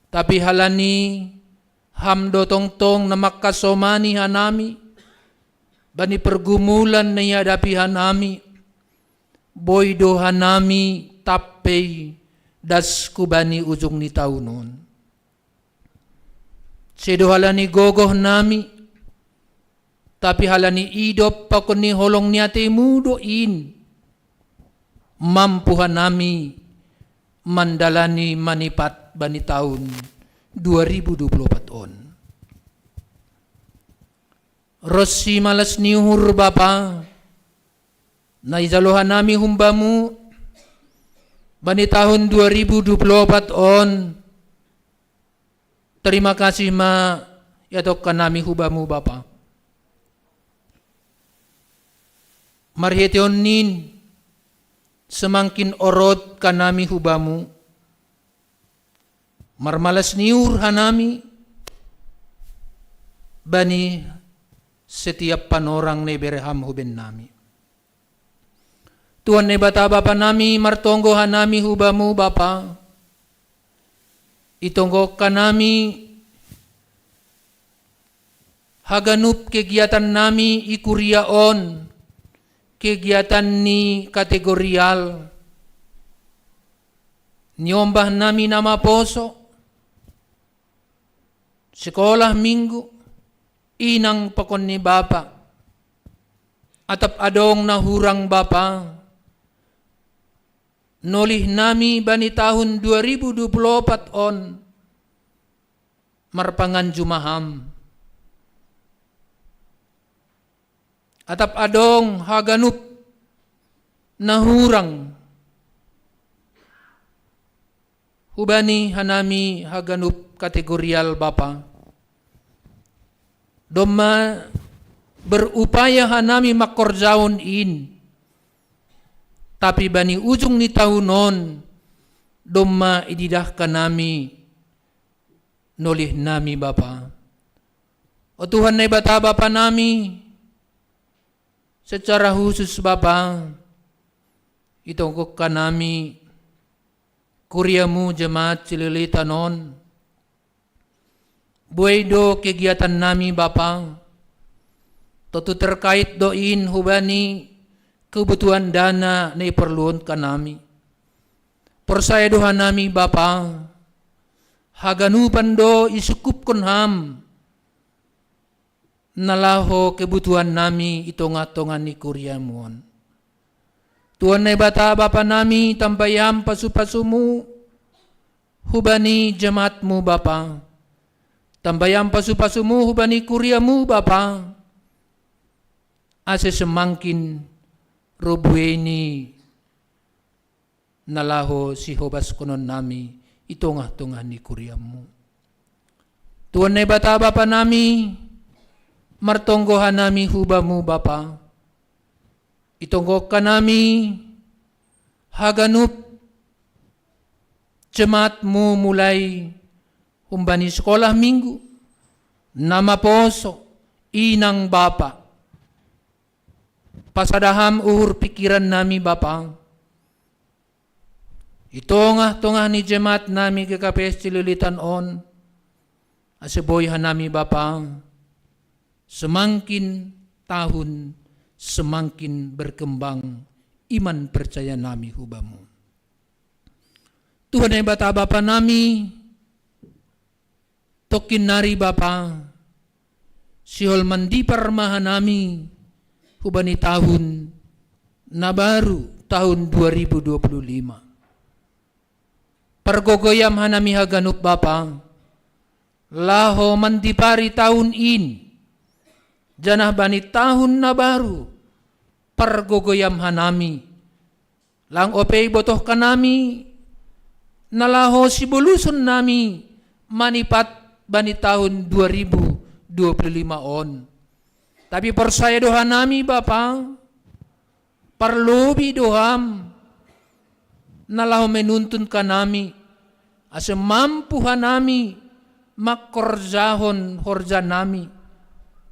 Tapi halani Ham do tongtong na mangkasomani hanami bani pergumulan na ihadapi hanami, boi do hanami tampei das hu bani ujung ni tahun on. Sedo halani gogoh nami, tapi halani idop pakon ni holong ni atei-Mu do in, mampu hanami mandalani manipat bani tahun dua ribu dua puluh opat on. Ronsi malas ni uhur, Bapa, na ijalo hanami hu Bamu bani tahun dua ribu dua puluh opat on, tarima kasih ma iadophon hanami hu Bamu, Bapa. Marhiteion in, semangkin orot hanami hu Bamu, marmalas ni uhur hanami bani setiap panorang na ibere Ham hu bennami. Tuhan Naibata Bapa nami, martonggo hanami hu Bamu, Bapa. Itonggohon hanami haganup kegiatan nami i kuria on, kegiatan ni kategorial, niombah nami na maposo, sekolah minggu, inang pakon ni bapa, Atap adong na hurang Bapa, nolih nami bani tahun dua ribu dua puluh opat on, marpangan jumaham. Atap adong haganup na hurang hubani hanami haganup kategorial Bapa. Domma berupaya hanami mangkorjahon in. Tapi bani ujung ni tahun on, domma ididahkan nami nolih nami Bapa. O Tuhan Naibata Bapa nami, secara khusus Bapa, itonggohkan nami kuriamu jemaat Cililitan on. Buei do kegiatan nami Bapa, tontu terkait do in hubani kebutuhan dana na iporluhon hanami. Porsaya do hanami Bapa, haganupan do isungkupkon Ham na laho kebutuhan nami i tongah-tongah ni kuriamu on. Tuhan Naibata Bapa nami, tambai Ham pasu-pasumu hubani jemaatmu Bapa. Tambai Ham pasu-pasumu hubani kuriamu Bapa, ase semangkin ro buei ni na laho sihobashonon nami i tongah-tongah ni kuriamu. Tuhan Naibata Bapa nami, martonggo hanami hu Bamu Bapa. Itonggohkan nami haganup jemaatmu mulai humbani sekolah minggu, na maposo, inang bapa. Pasada Ham uhur pikiran nami Bapa, i tongah-tongah ni jemaat nami G K P S Cililitan on, ase boi hanami Bapa, semangkin tahun semangkin berkembang iman percaya nami hu Bamu. Tuhan Naibata Bapa nami, tongkin nari Bapa, sihol mandipar ma hanami hubani tahun na baru, tahun dua ribu dua puluh lima. Pargogoiam hanami haganup Bapa, laho mandipari tahun in, janah bani tahun na baru, pargogoiam hanami, lang ope ibotohkan nami, na laho siboluson nami manipat bani tahun dua ribu dua puluh lima on. Tapi porsaya do hanami Bapa, parlobi do Ham, na laho menuntun hanami, ase mampu hanami mangkorjahon horja nami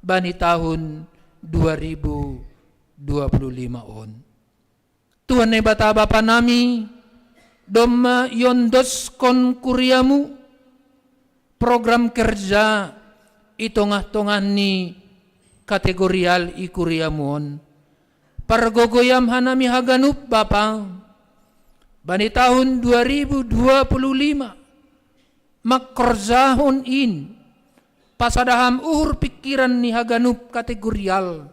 bani tahun dua ribu dua puluh lima on. Tuhan Naibata Bapa nami, domma iondoskon kuriamu program kerja i tongah-tongah ni kategorial i kuriamu on. Pargogoiam hanami haganup Bapa, bani tahun dua ribu dua puluh lima, mangkorjahon in, pasada Ham uhur pikiran ni haganup kategorial,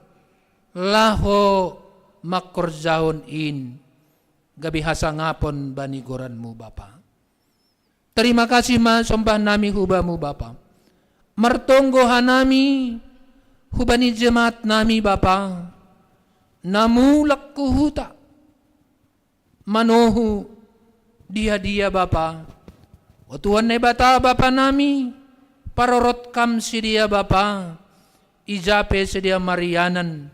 laho mangkorjahon in, gabe hasangapon bani goranmu Bapa. Terima kasih ma sombah nami hu Bamu Bapa. Martonggo hanami hubani jemaat nami Bapa, na mulak hu huta, manohu dia-dia Bapa. O Tuhan Naibata Bapa nami, parorot Kam sidea Bapa, ija pe sidea marianan.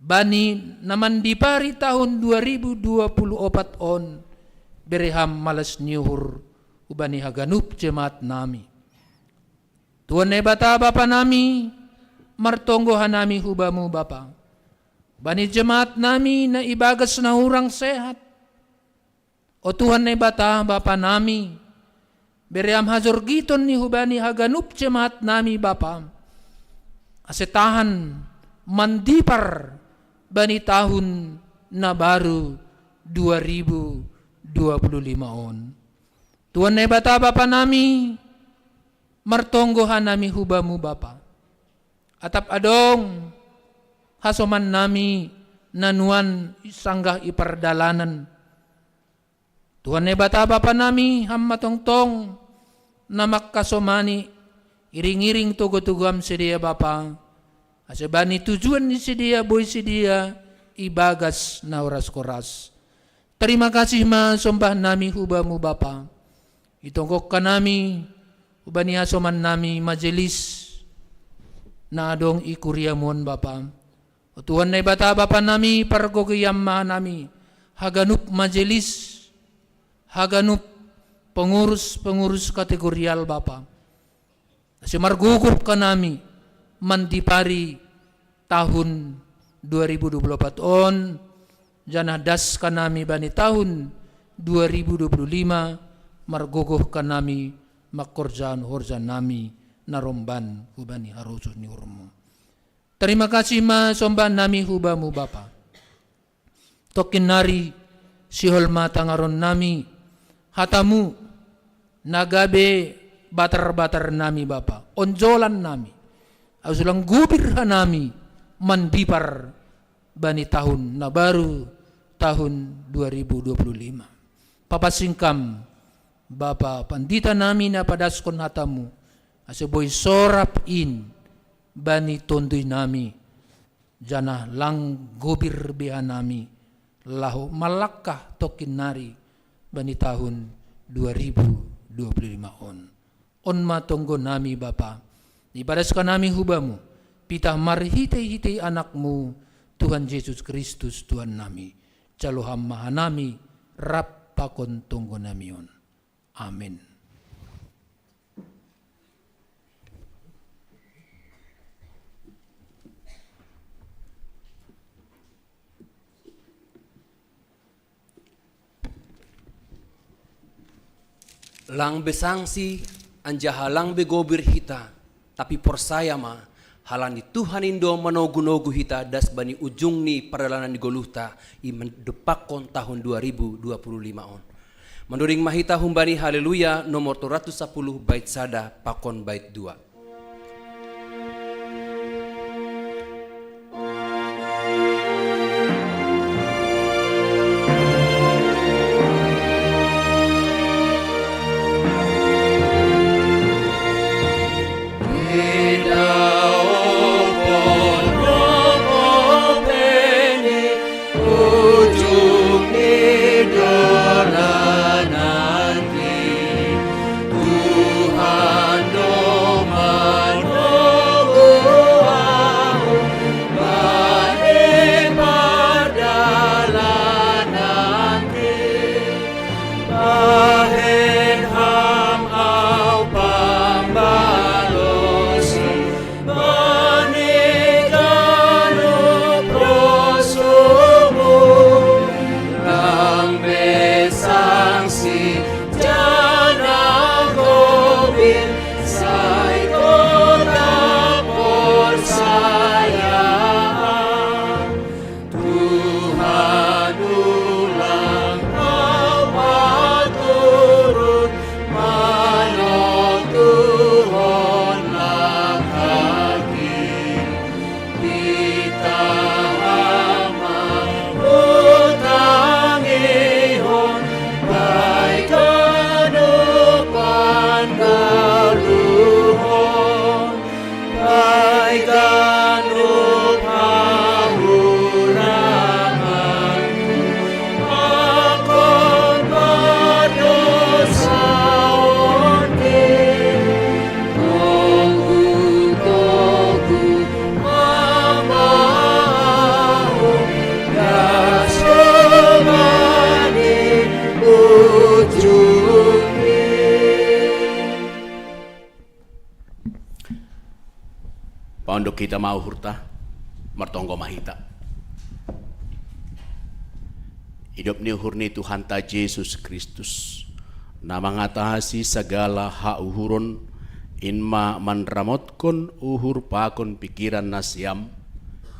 Bani na mandipari tahun dua ribu dua puluh opat on, bere Ham malas ni uhur hubani haganup jemaat nami. Tuhan Naibata Bapa nami, martonggo hanami hu Bamu Bapa, bani jemaat nami na ibagas na hurang sehat. O Tuhan Naibata Bapa nami, bere Ham hajorgiton ni hubani haganup jemaat nami Bapa, ase tahan mandipar bani tahun na baru dua ribu dua puluh lima on. Tuhan Naibata Bapa nami, martonggo hanami hu Bamu Bapa. Atap adong hasoman nami na nuan sanggah i pardalanan. Tuhan Naibata Bapa nami, Ham ma tongtong na mangkasomani, iring-iring togu-togu Ham sidea Bapa, ase bani tujuan ni sidea boi sidea ibagas na horas-horas. Tarima kasih ma sombah nami hu Bamu Bapa. Itonggohon nami hubani hasoman nami majelis na adong i kuriaMu on Bapa. O Tuhan Naibata Bapa nami, pargogoi Ham ma hanami haganup majelis, haganup pengurus-pengurus kategorial Bapa. Ase margogoh hanami mandipari tahun dua ribu dua puluh empat on, janah das hanami bani tahun dua ribu dua puluh lima, margogoh hanami mangkorjahon horja nami na romban hubani harosuh ni uhurMu. Tarima kasih ma sombah nami hu Bamu Bapa. Tongkin nari sihol ma tangaron nami hataMu na gabe batar-batar nami Bapa, onjolan nami, ase lang gobir hanami mandipar bani tahun na baru, tahun dua ribu dua puluh lima. Papansing Kam, Bapa pandita nami na padaskon hataMu, ase boi sorap in bani tonduy nami, janah lang gobir be hanami laho malangkah tongkin nari bani tahun dua ribu dua puluh lima on. On ma tonggo nami Bapa, na ipadas hanami hu Bamu, pitah marhitei-hitei AnakMu, Tuhan Jesus Kristus Tuhan nami. Jalo Ham ma hanami rap pakon tonggo nami on. Amen. Lang be sangsi, anjaha lang be gobir hita, tapi porsaya ma, halani Tuhan in do manogu-nogu hita das bani ujung ni pardalanan ni goluhta, i mandompakkon tahun dua ribu dua puluh lima on. Mandoding ma hita humbani Haleluya nomor tolu ratus sapuluh bait sada pakon bait dua. Paunduk hita ma uhurta, martonggo ma hita. Idop ni uhur ni Tuhanta Jesus Kristus, na mangatasi sagala hauhuron, in ma manramotkon uhur pakon pikiran nasiam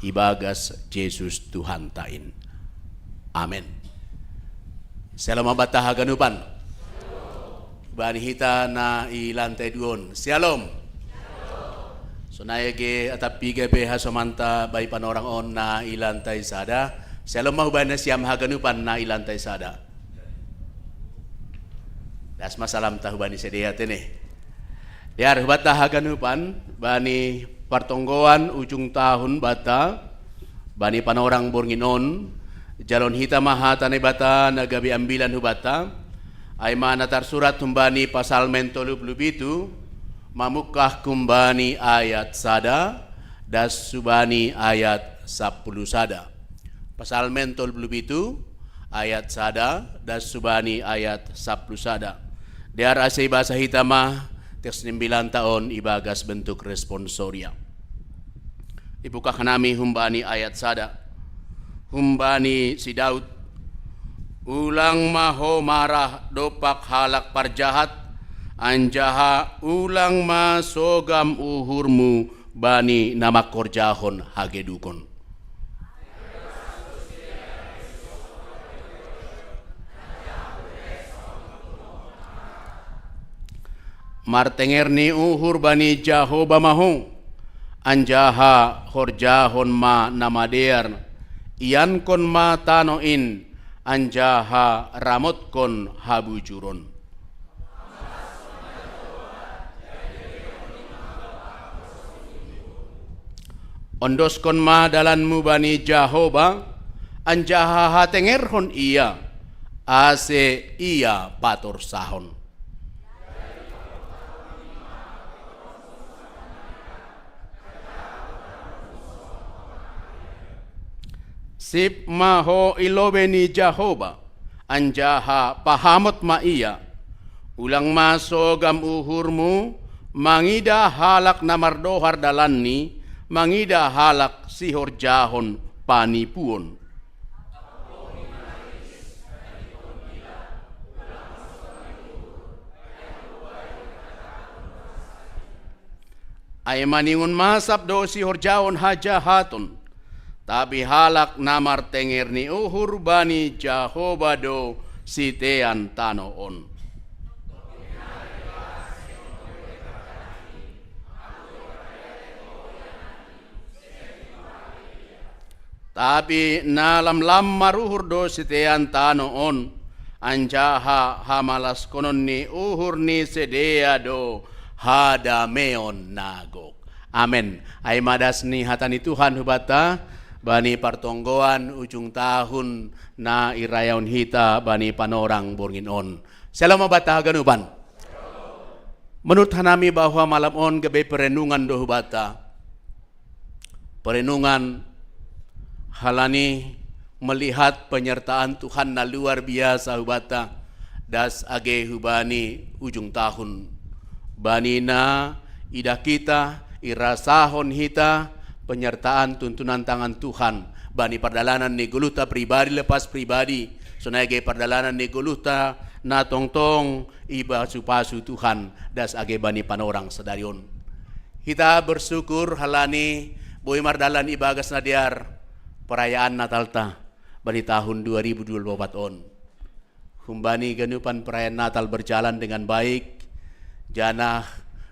ibagas Jesus Tuhanta in. Amen. Syalom ma banta haganupan. Bani hita na i lantai dua on. Syalom. Sonai age atap piga pe hasomanta bai panorang on na i lantai sada, shalom ma hubani nasiam haganupan na i lantai sada. Das ma salamta hubani sidea tene. Dear hubanta haganupan, bani partonggoan ujung tahun banta, bani panorang borngin on, jalon hita ma hata Naibata na gabe ambilan hubanta, ai ma na tarsurat humbani Pasalmen tolu pulu pitu, mamungkah humbani ayat sada, das hubani ayat sapulu sada. Pasalmen tolu pulu pitu, ayat sada, das hubani ayat sapulu sada. Dear ase ibasa hita ma teks ni ambilanta on ibagas bentuk responsoria. Ibuka hanami humbani ayat sada. Humbani si Daud, ulang ma ho marah dompak halak parjahat, anjaha ulang ma sogam uhurmu bani na mangkorjahon hagedukon. Martenger ni uhur bani Jahowa ma ho, anjaha horjahon ma na madear, iankon ma tano in, anjaha ramotkon habujuron. Ondoskon ma dalanmu bani Jahowa, anjaha hatengerhon Ia, ase Ia patorsahon. Sip ma ho i lobei ni Jahowa, anjaha pahamot ma Ia. Ulang ma sogam uhurmu mangidah halak na mardohar dalanni, mangidah halak sihorjahon panipuon. Ai maningon masap do sihorjahon hajahaton, tapi halak na martenger ni uhur bani Jahowa do sitean tano on. Tapi na lamlam maruhur do sitean tano on, anjaha hamalashonon ni uhur ni sidea do hadameon na gok. Amen. Ai ma das ni hata ni Tuhan hubanta, bani partonggoan ujung tahun na irayahon hita bani panorang borngin on. Shalom ma banta haganupan. Manurut hanami bahwa malam on gabe perenungan do hubanta. Perenungan halani melihat penyertaan Tuhan na luar biasa hubanta, das age hubani ujung tahun. Bani na idah hita, irasahon hita penyertaan tuntunan tangan Tuhan bani pardalanan ni goluhta pribadi lepas pribadi, sonai age pardalanan ni goluhta na tongtong ipasu-pasu Tuhan, das age bani panorang sadari on. Hita bersyukur halani boi mardalan ibagas na dear perayaan Natalta bani tahun dua ribu dua puluh empat on. Humbani ganupan perayaan Natal berjalan dengan baik, janah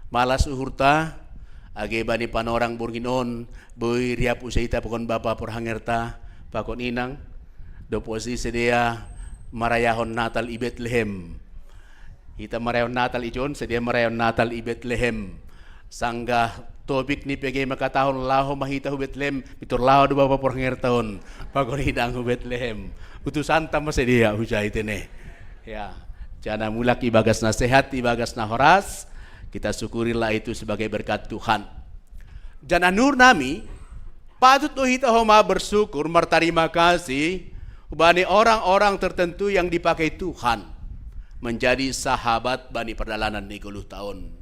malas uhurta, age bani panorang borngin on, boi riap use hita pakon bapa parhangerta, pakon inang, dob use sidea marayahon Natal i Betlehem. Hita marayahon Natal ijon, sidea marayahon Natal i Betlehem. Sanggah topik ni pege mangkatahon laho ma hita hu Betlehem, pintor laho do bapa parhangerta on, pakon inang hu Betlehem. Utusanta ma sidea hujai tene. Ya, janah mulak ibagas na sehat, ibagas na horas, kita syukurilah itu sebagai berkat Tuhan. Janah nurut nami, patut do hita homa bersyukur, martarima kasih bani orang-orang tertentu yang dipakai Tuhan menjadi sahabat bani pardalanan ni goluhta on.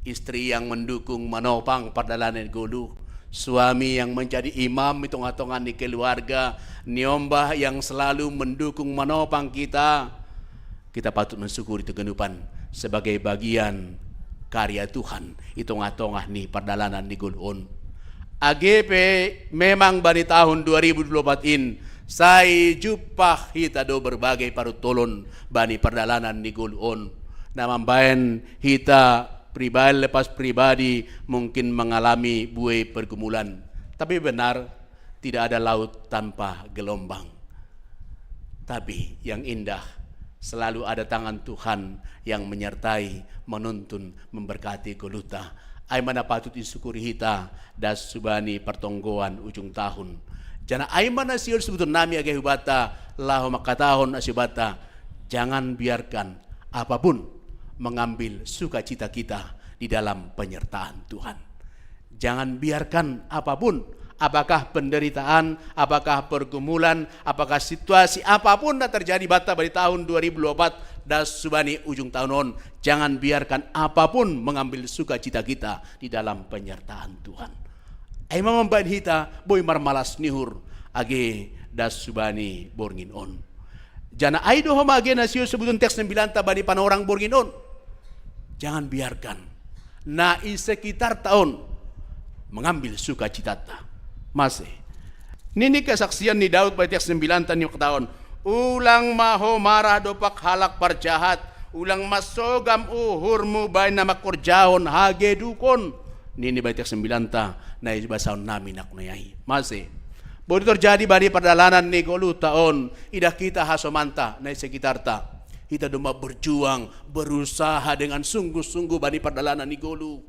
Istri yang mendukung manopang pardalanan ni goluh, suami yang menjadi imam i tongah-tongah ni keluarga, niombah yang selalu mendukung manopang kita, kita patut mansyukuri haganupan sebagai bagian karya Tuhan i tongah-tongah ni pardalanan ni goluh on. Age pe memang bani tahun dua ribu dua puluh empat in sai jumpah hita do berbagai paruntolon bani pardalanan ni goluh on, na mambahen hita Pribadi lepas pribadi mungkin mengalami buai pergumulan. Tapi benar, tidak ada laut tanpa gelombang. Tapi yang indah, selalu ada tangan Tuhan yang menyertai, menuntun, memberkati goluhta. Ai mana patut disyukuri hita das subani pertonggoan ujung tahun. Janah ai mana sihol sibutonnami age hubanta, laho mangkatahon asi hubanta, jangan biarkan apapun mengambil sukacita kita di dalam penyertaan Tuhan. Jangan biarkan apapun, apakah penderitaan, apakah pergumulan, apakah situasi apapun yang terjadi banta bani tahun dua ribu dua puluh empat das subani ujung tahun on, jangan biarkan apapun mengambil sukacita kita di dalam penyertaan Tuhan. Ai ma mambahen hita boi marmalas ni uhur age das subani borngin on. Janah ai do homa age na sihol sibuton teks ni ambilanta bani panorang borngin on. Jangan biarkan na i sekitarta on mengambil sukacitanta. Mase. Nini kesaksian ni Daud bani teks ni ambilanta ni mangkatahon, ulang ma ho marah dompak halak parjahat, ulang ma sogam uhurmu bahen na mangkorjahon hagedukon. Nini bani teks ni ambilanta na ibasaon nami nakoni ai. Mase. Boi do terjadi bani pardalanan ni goluhta on, idah hita hasomanta na i sekitarta. Hita domma berjuang, berusaha dengan sungguh-sungguh bani pardalanan ni goluh.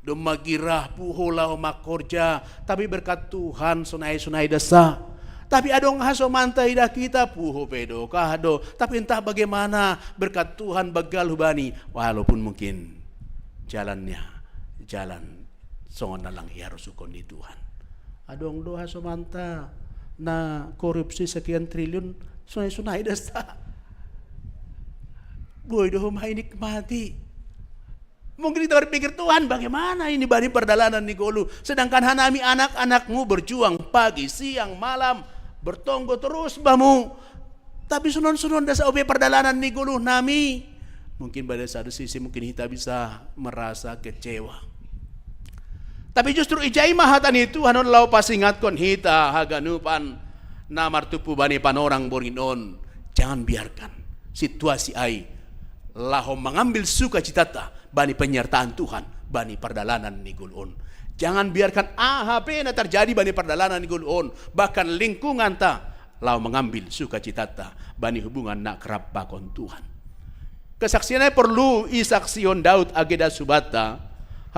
Domma girah puho laho mangkorja, tapi berkat Tuhan sonai-sonai dasa. Tapi adong hasomanta idah hita puho pe do, kah do, tapi entah bagaimana berkat Tuhan banggal hubani, walaupun mungkin jalannya jalan songon na lang iharosuhkon ni Tuhan. Adong do hasomanta na korupsi sekian triliun, sonai-sonai dasa. Boi do homa inikmati. Mungkin kita berpikir, Tuhan, bagaimana ini bani pardalanan ni goluh? Sedangkan hanami anak-anakmu berjuang pagi, siang, malam, bertonggo terus bamu. Tapi sonon-sonon dasa ope pardalanan ni goluh nami. Mungkin pada satu sisi mungkin hita bisa merasa kecewa. Tapi justru ijai ma hata ni Tuhan on laho pasingatkon hita haganupan na martumpu bani panorang borngin on. Jangan biarkan situasi ai laho mangambil sukacitata bani penyertaan Tuhan bani pardalanan ni goluh on. Jangan biarkan aha pe na terjadi bani pardalanan ni goluh on, bahkan lingkunganta, laho mangambil sukacitata bani hubungan na akrab pakon Tuhan. Kesaksian ai porlu isaksihon Daud age das hubanta,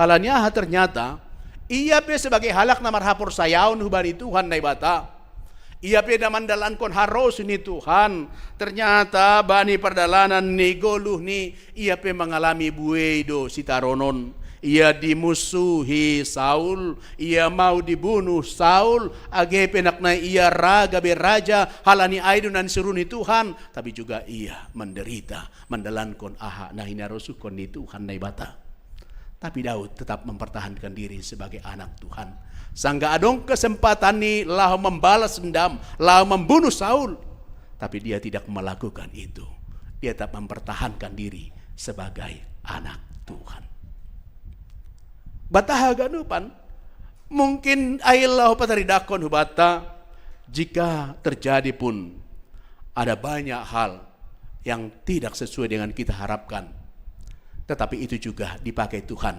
halani aha ternyata ia pe sebagai halak na marhaporsayaon hubani Tuhan Naibata, ia pe na mandalankon harous ni Tuhan, ternyata bani pardalanan ni goluhni ia pe mangalami buei do sitaronon. Ia dimusuhi Saul, ia mau dibunuh Saul, age pe naknai ia ra gabe raja, halani ai do na nisuruh ni Tuhan, tapi juga ia menderita, mandalankon aha na hinarosuhkon ni Tuhan Naibata. Tapi Daud tetap mempertahankan diri sebagai anak Tuhan. Sanggah adong kesempatan ni laho membalas dendam, laho membunuh Saul. Tapi dia tidak melakukan itu. Dia tetap mempertahankan diri sebagai anak Tuhan. Banta haganupan, mungkin ai laho pataridahkon hubanta, jika terjadi pun ada banyak hal yang tidak sesuai dengan kita harapkan, tetapi itu juga dipakai Tuhan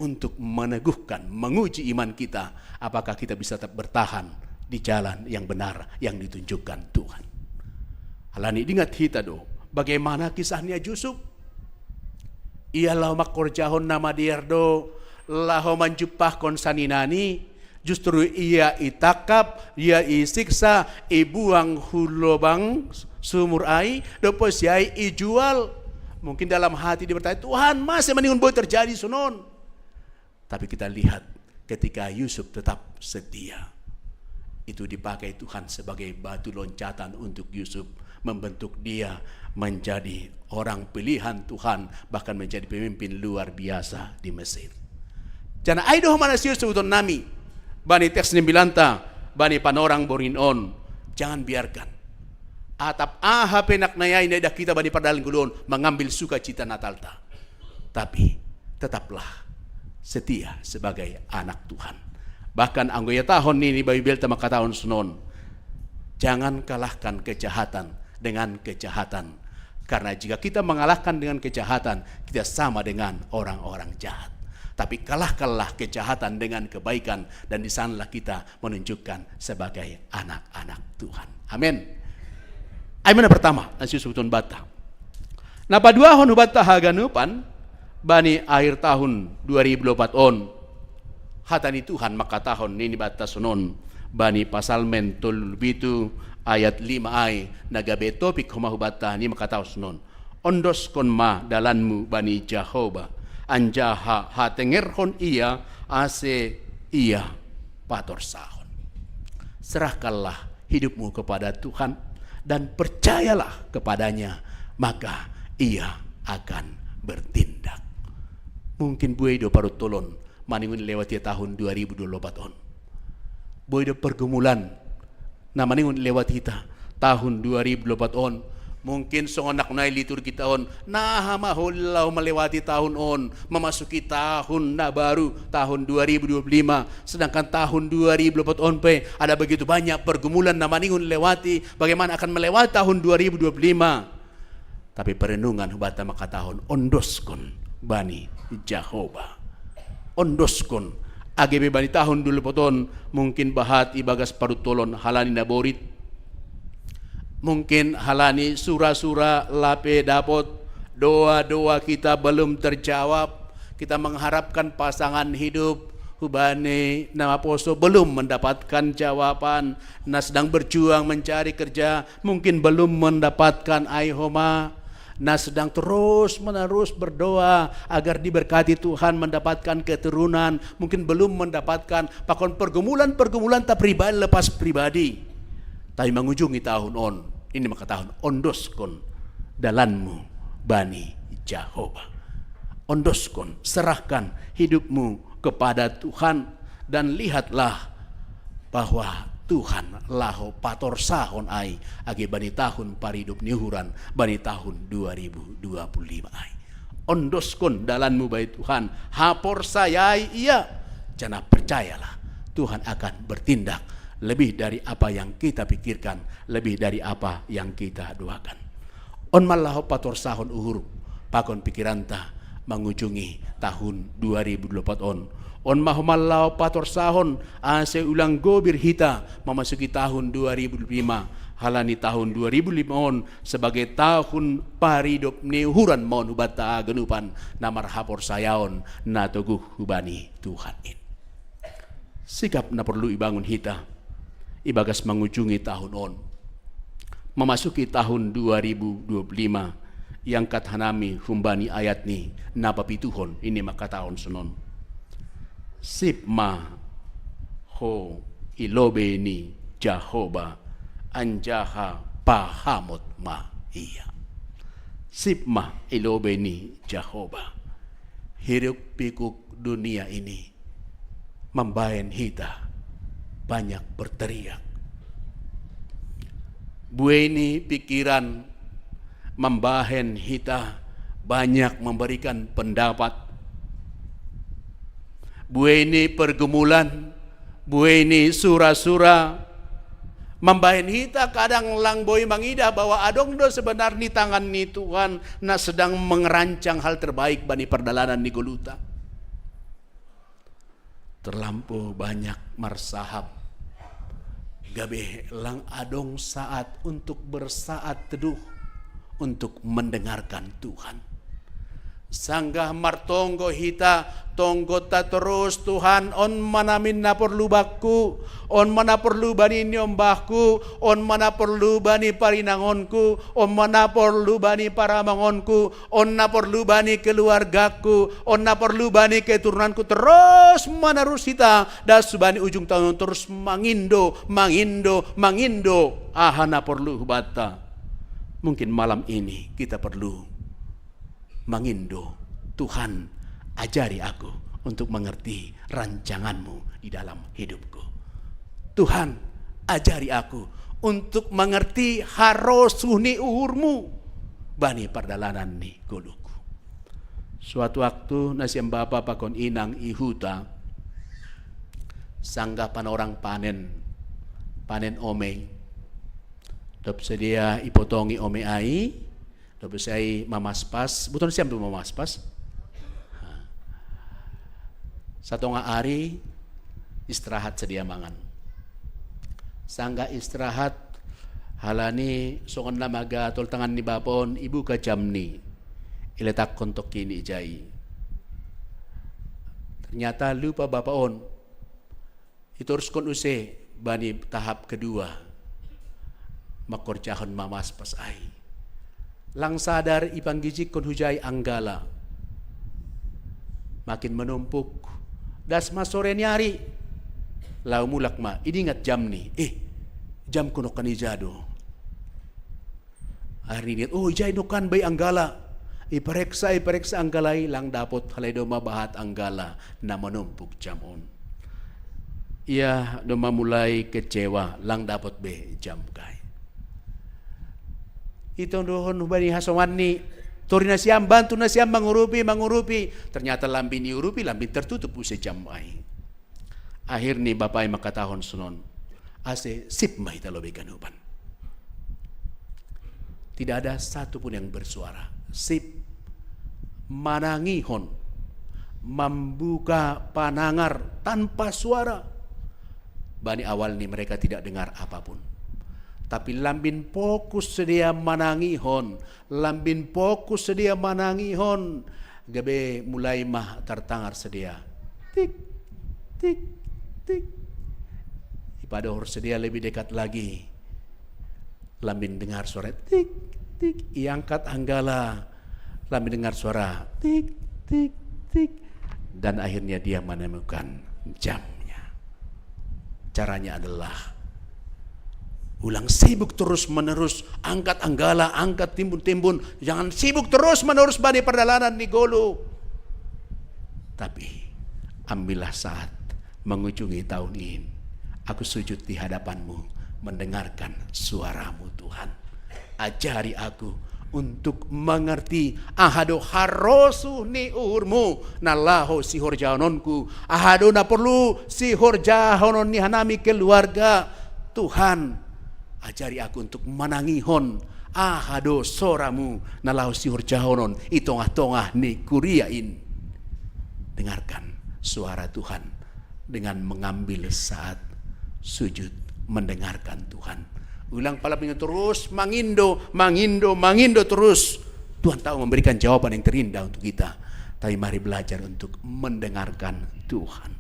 untuk meneguhkan, menguji iman kita, apakah kita bisa tetap bertahan di jalan yang benar yang ditunjukkan Tuhan. Halani diingat hita do, bagaimana kisah ni Yusuf? Ia laho mangkorjahon na madear do, laho manjumpahkon saninani, justru ia itangkap, ia isiksa, ibuang hu lobang sumur ai, domposi ai ijual. Mungkin dalam hati dia bertanya, Tuhan, mase maningon boi terjadi sonon? Tapi kita lihat ketika Yusuf tetap setia, itu dipakai Tuhan sebagai batu loncatan untuk Yusuf, membentuk dia menjadi orang pilihan Tuhan, bahkan menjadi pemimpin luar biasa di Mesir. Janah ai do homa na sihol sibuton nami bani teks ni ambilanta, bani panorang borngin on, jangan biarkan atap aha pe naknai ai na idah hita bani pardalanan ni goluh on mangambil sukacita Natalta. Tapi tetaplah setia sebagai anak Tuhan. Bahkan anggo ihatahon ni Bibelta mangkatahon sonon, jangan kalahkan kejahatan dengan kejahatan, Karena jika kita mengalahkan dengan kejahatan, kita sama dengan orang-orang jahat. Tapi kalahkanlah kejahatan dengan kebaikan, dan di sanalah kita menunjukkan sebagai anak-anak Tuhan. Amin. Ai mana pertama, nasi subutun bata. Napa dua hon bata haganupan, bani akhir tahun dua ribu dua puluh empat on. Hata ni Tuhan makatahon nini bata sonon, bani Psalmen tolu puluh pitu ayat lima ai, na gabe topik homa hubata ni makatahon sonon. Ondoskon ma dalanmu bani Jahoba, anjaha hatengerhon ia, ase ia patorsahon. Serahkanlah hidupmu kepada Tuhan dan percayalah kepadanya, maka ia akan bertindak. Mungkin buai do parutolon maningon lewat ia tahun dua ribu dua puluh empat on. Buai do pergumulan na maningon lewat hita tahun dua ribu dua puluh empat on. Mungkin songon na nai liturgi tahun, na hama holi laho melewati tahun on, memasuki tahun na baru, tahun dua ribu dua puluh lima. Sedangkan tahun dua ribu dua puluh empat on pe ada begitu banyak pergumulan na maningon lewati. Bagaimana akan melewati tahun dua ribu dua puluh lima? Tapi perenungan hubata makatahon, ondoskon bani Jahoba. Ondoskon, age pe bani tahun dua ribu dua puluh empat on mungkin bahat ibagas parutolon halani na borit. Mungkin halani sura-sura lape dapot, doa-doa kita belum terjawab. Kita mengharapkan pasangan hidup, hubani na maposo belum mendapatkan jawaban, na sedang berjuang mencari kerja mungkin belum mendapatkan ai homa, na sedang terus-menerus berdoa agar diberkati Tuhan mendapatkan keturunan, mungkin belum mendapatkan, pakon pergumulan-pergumulan ta pribadi lepas pribadi. Tapi mengunjungi tahun on, ini makatahon, ondoskon dalanmu bani Jahoba. Ondoskon, serahkan hidupmu kepada Tuhan, dan lihatlah bahwa Tuhan laho patorsahon ai age bani tahun paridop ni uhuran, bani tahun dua ribu dua puluh lima ai. Ondoskon dalanmu bani Tuhan, haporsayai ia, janah percayalah, Tuhan akan bertindak lebih dari apa yang kita pikirkan, lebih dari apa yang kita doakan. On ma laho patorsahon uhur pakon pikiranta mangujungi tahun dua ribu dua puluh empat on. On ma homa laho patorsahon ase ulang gobir hita mamasuki tahun dua ribu dua puluh lima, halani tahun dua ribu lima on sebagai tahun paridop ni uhuran ma on hubanta haganupan na marhaporsayaon na toguh hubani Tuhan in. Sikap na porlu ibangun hita ibagas mangujungi tahun on, mamasuki tahun dua ribu dua puluh lima, iangkat hanami humbani ayat ni na papituhon, ini makatahon sonon. Sip ma ho i lobei ni Jahoba, anjaha pahamot ma ia. Sip ma i lobei ni Jahoba. Hiruk pikuk dunia ini mambahen hita banyak berteriak. Buei ni pikiran mambahen hita banyak memberikan pendapat. Buei ni pergumulan, buei ni sura-sura mambahen hita kadang lang boi mangidah bahwa adong do sebenar ni tangan ni Tuhan na sedang mengerancang hal terbaik bani pardalanan ni goluhta. Terlampau banyak marsahap, gabe lang adong saat untuk bersaat teduh, untuk mendengarkan Tuhan. Sanggah martonggo hita, tonggonta torus, Tuhan, on ma namin na porlu bakku, on ma na porlu bani niombahku, on ma na porlu bani parinangonku, on ma na porlu bani paramangonku, on na porlu bani keluargaku, on na porlu bani keturunanku, terus menerus hita das bani ujung tahun terus mangindo, mangindo, mangindo aha na porlu hubanta. Mungkin malam ini kita perlu mangindo, Tuhan, ajari aku untuk mengerti rancanganmu di dalam hidupku. Tuhan, ajari aku untuk mengerti harosuh ni uhurmu bani pardalanan ni goluhku. Suatu waktu nasiam bapa pakon inang i huta, sanggah panorang panen, panen omei. Dob sadia ipotongi omei ai, Dope sai mamaspas, buton siam do mamaspas. Satonga ari istirahat sedia mangan. Sangga istirahat, halani songon na maga toltangan ni bapa on, ibuka jamni, iletakkon tokki ni ijai. Ternyata lupa bapa on, itoruskon use bani tahap kedua, mangkorjahon mamaspas ai. Lang sadar ipanggijikkon hujai anggala. Makin menumpuk. Das ma sore ni ari. Lau mulak ma, idingat jamni. Eh, jamku nongkan ija do? Ari diat, oh, ijai nongkan bai anggala. Ipareksa, ipareksa anggala i, lang dapot, halai do mabahat anggala na manumpuk jam on. Ia do mamulai kecewa, lang dapot be jam kai. Ito dohon hubani hasomanni, tori nasiam, bantu nasiam mangurupi, mangurupi. Ternyata lambin iurupi, lambin tertutup use jam ai. Akhirni bapa i mangkatahon sonon, ase sip ma hita lobei ganupan. Tidak ada satu pun yang bersuara. Sip, manangihon, membuka panangar tanpa suara. Bani awalni mereka tidak dengar apapun. Tapi lambin fokus sidea manangihon, lambin fokus sidea manangihon, gabe mulai ma tartangar sidea. Tik, tik, tik. Ipadohor sidea lebih dekat lagi. Lambin dengar suara tik, tik. Iangkat anggala. Lambin dengar suara tik, tik, tik. Dan akhirnya dia menemukan jamnya. Caranya adalah ulang sibuk terus-menerus, angkat anggala, angkat timbun-timbun. Jangan sibuk terus-menerus bani pardalanan ni golu. Tapi ambillah saat mengunjungi tahun ini. Aku sujud di hadapan-Mu, mendengarkan suara-Mu, Tuhan. Ajari aku untuk mengerti aha do harosuh ni uhur-Mu na laho sihorjahononku, aha do na porlu sihorjahonon ni hanami keluarga. Tuhan, ajari aku untuk manangihon aha do sora-Mu na laho sihorjahonon i tongah-tongah ni kuria in. Dengarkan suara Tuhan dengan mengambil saat sujud mendengarkan Tuhan. Ulang pala bingung terus, mangindo, mangindo, mangindo terus. Tuhan tahu memberikan jawaban yang terindah untuk kita. Tapi mari belajar untuk mendengarkan Tuhan.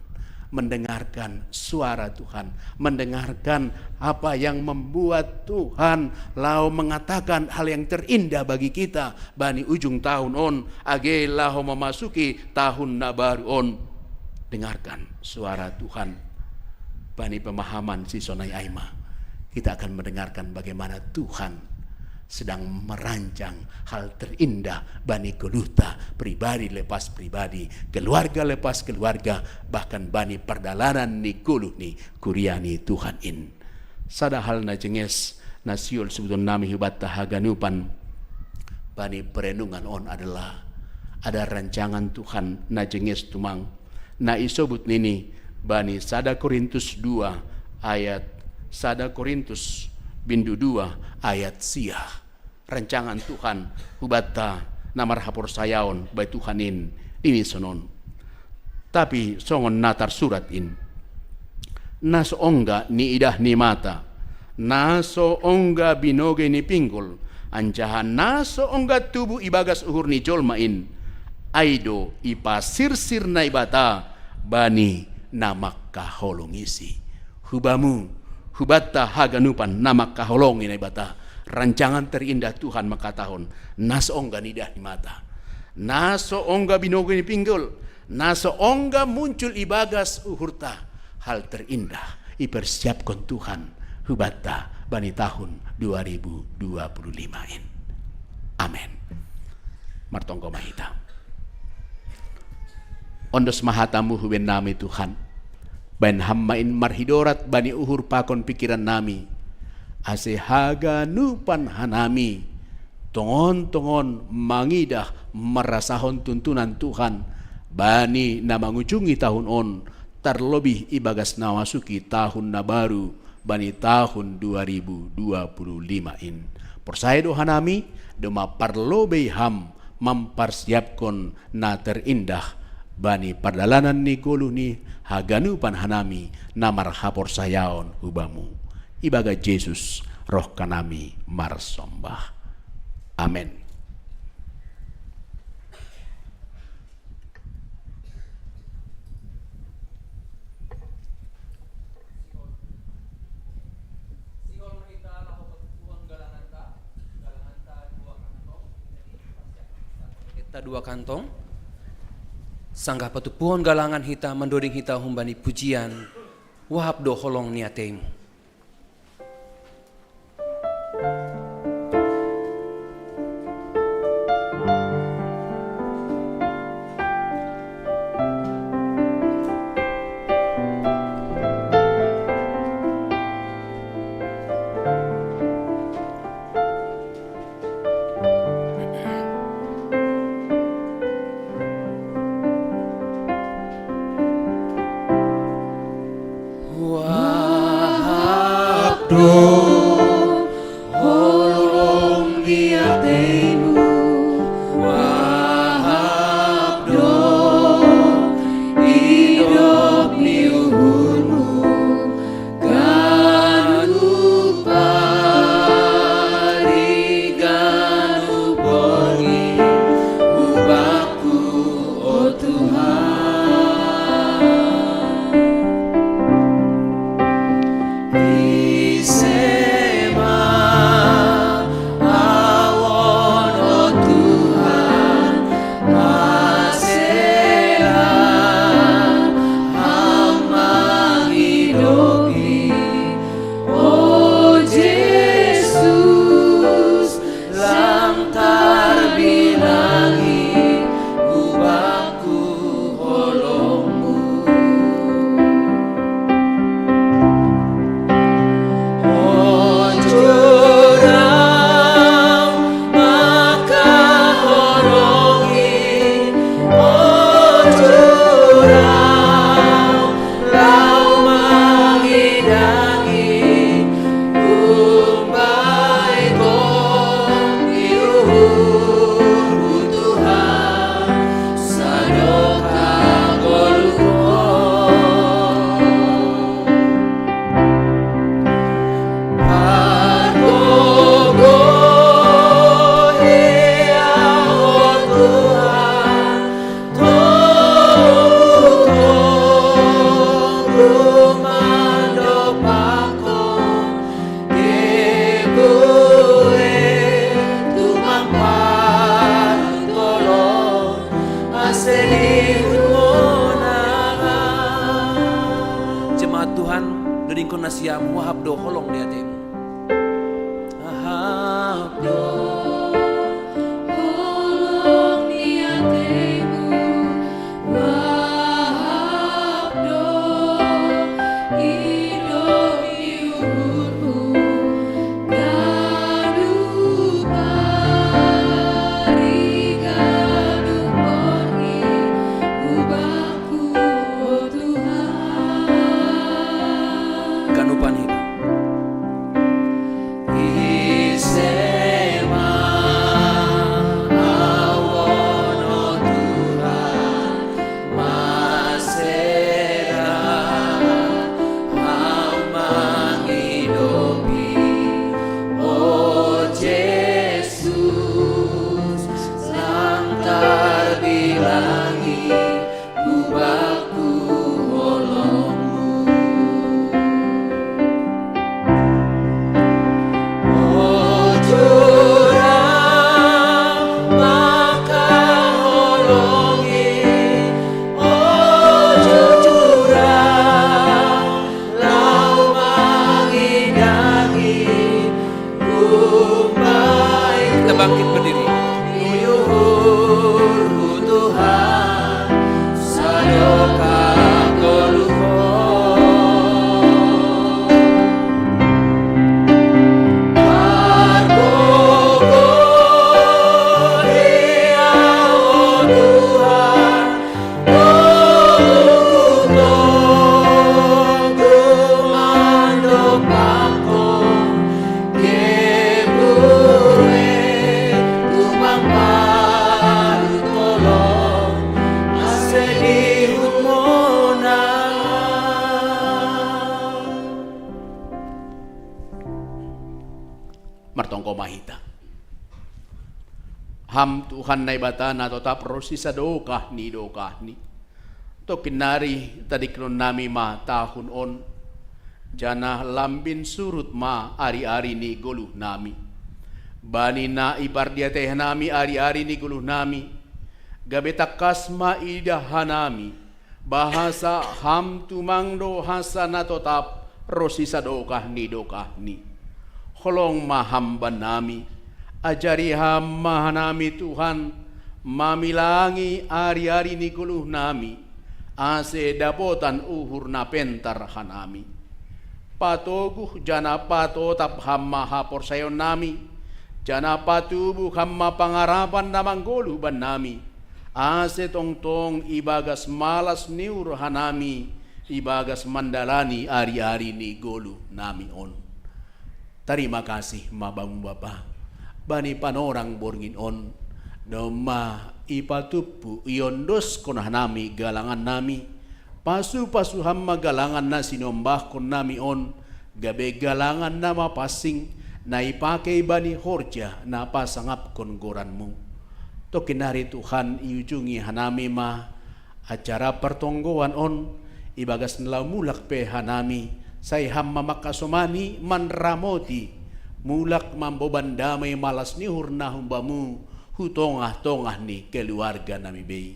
Mendengarkan suara Tuhan. Mendengarkan apa yang membuat Tuhan laho mengatakan hal yang terindah bagi kita bani ujung tahun on, age laho memasuki tahun na baru on. Dengarkan suara Tuhan. Bani pemahaman sisonai ai ma, kita akan mendengarkan bagaimana Tuhan sedang merancang hal terindah bani goluhta, pribadi lepas pribadi, keluarga lepas keluarga, bahkan bani pardalanan ni goluh ni kuria ni Tuhan in. Sada hal na jenges na sihol siboton nami hubanta haganupan bani perenungan on adalah ada rancangan Tuhan na jenges tumang na isobut nini bani sada Korintus dua ayat, sada Korintus bindu dua ayat sia. Rancangan Tuhan hubanta na marhaporsayaon bai Tuhan in nini sonon. Tapi songon na tarsurat in, na so ongga niidah ni mata, na so ongga binogei ni pinggol, anjaha na so ongga tubu ibagas uhur ni jolma in, ai do ipasirsir Naibata bani na mangkaholongisi. Hubamu, hubanta haganupan na mangkaholongi Naibata, rancangan terindah Tuhan mangkatahon, na so ongga niidah ni mata, na so ongga binogei ni pinggol, na so ongga muncul ibagas uhurta, hal terindah ipersiapkon Tuhan hubanta bani tahun dua ribu dua puluh lima in. Amen. Martonggo ma hita. Ondos ma hata-Mu hubannami Tuhan. Baen Ham ma in marhidorat bani uhur pakon pingkirannami, ase haganupan hanami tongon-tongon mangidah marrasahon tuntunan Tuhan bani na mangujungi tahun on, tarlobih ibagas na masuki tahun na baru bani tahun dua ribu dua puluh lima in. Porsaya do hanami, domma parlobei Ham mamparsiapkon na terindah bani pardalanan ni goluh ni haganupan hanami na marhaporsayaon hu Bamu. Ibaga Jesus roh hanami marsombah. Amen. Hita dua kantong. Sanggah patupuhon galangan hita mandoding hita humbani pujian, wahap do holong ni ateimu. Wahap do holong ni ateimu, wahap do idop ni uhurmu, ganup ari ganup borngin hu Baku, o Tuhan. Ise ma ahu on, o Tuhan, ase la Ham mangidopi, o Jesus, lang tarbilangi hu Baku holongmu. O Tuhan, maka holongi, o Tuhan, laho mangidangi, umbai gok ni uhurhu, Tuhan, sadokah goluh on. Pargogohi ahu, o Tuhan, toguh-toguh mandompakkon, gegoe tumang parutolon, ase dihut monangan. Jemaat Tuhan, dodingkon nasiam, wahap do holong ni ateimu. Wahap do holong ni ateimu, wahap do idop ni uhurhu, ganup ari ganup borngin hu Baku, o Tuhan. Ganupan hita. Martonggo ma hita. Ham Tuhan Naibata na totap ro sisadokah ni dokahni. Tokin nari tadingkonon nami ma tahun on, janah lambin surut ma ari-ari ni goluh nami. Bani na ipardiatei hanami ari-ari ni goluh nami, gabe tangkas ma iidah hanami, bahasa Ham tumang do hansa na totap ro sisadokah ni dokahni. Holong ma Ham bannami, ajari Ham ma hanami Tuhan, mamilangi ari-ari ni goluh nami, ase dapotan uhur na pentar hanami. Patoguh janah patotap Ham ma haporsayaon nami, janah patubuh Ham ma pangarapan na manggoluh bannami, ase tongtong ibagas malas ni uhur hanami, ibagas mandalani ari-ari ni goluh nami on. Tarima kasih ma Bamu Bapa, bani panorang borngin on, domma ipatumpu iondoskon hanami galangan nami, pasu-pasu Ham ma galangan na sinombahkon nami on, gabe galangan na mapansing, na ipakei bani horja na pasangapkon goranMu. Tokin nari Tuhan iujungi hanami ma acara partonggoan on, ibagas na laho mulak pe hanami, sai Ham ma mangkasomani manramoti, mulak mamboban damei malas ni uhur na humbaMu, hu tongah-tongah ni keluarga nami bei.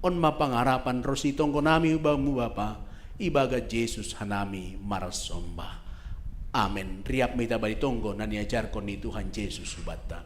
On ma pangarapan ronsi tonggo nami hu Bamu Bapa, ibagas Jesus hanami marsombah. Amen. Riap ma hita bani tonggo na niajarkon ni Tuhan Jesus hubanta.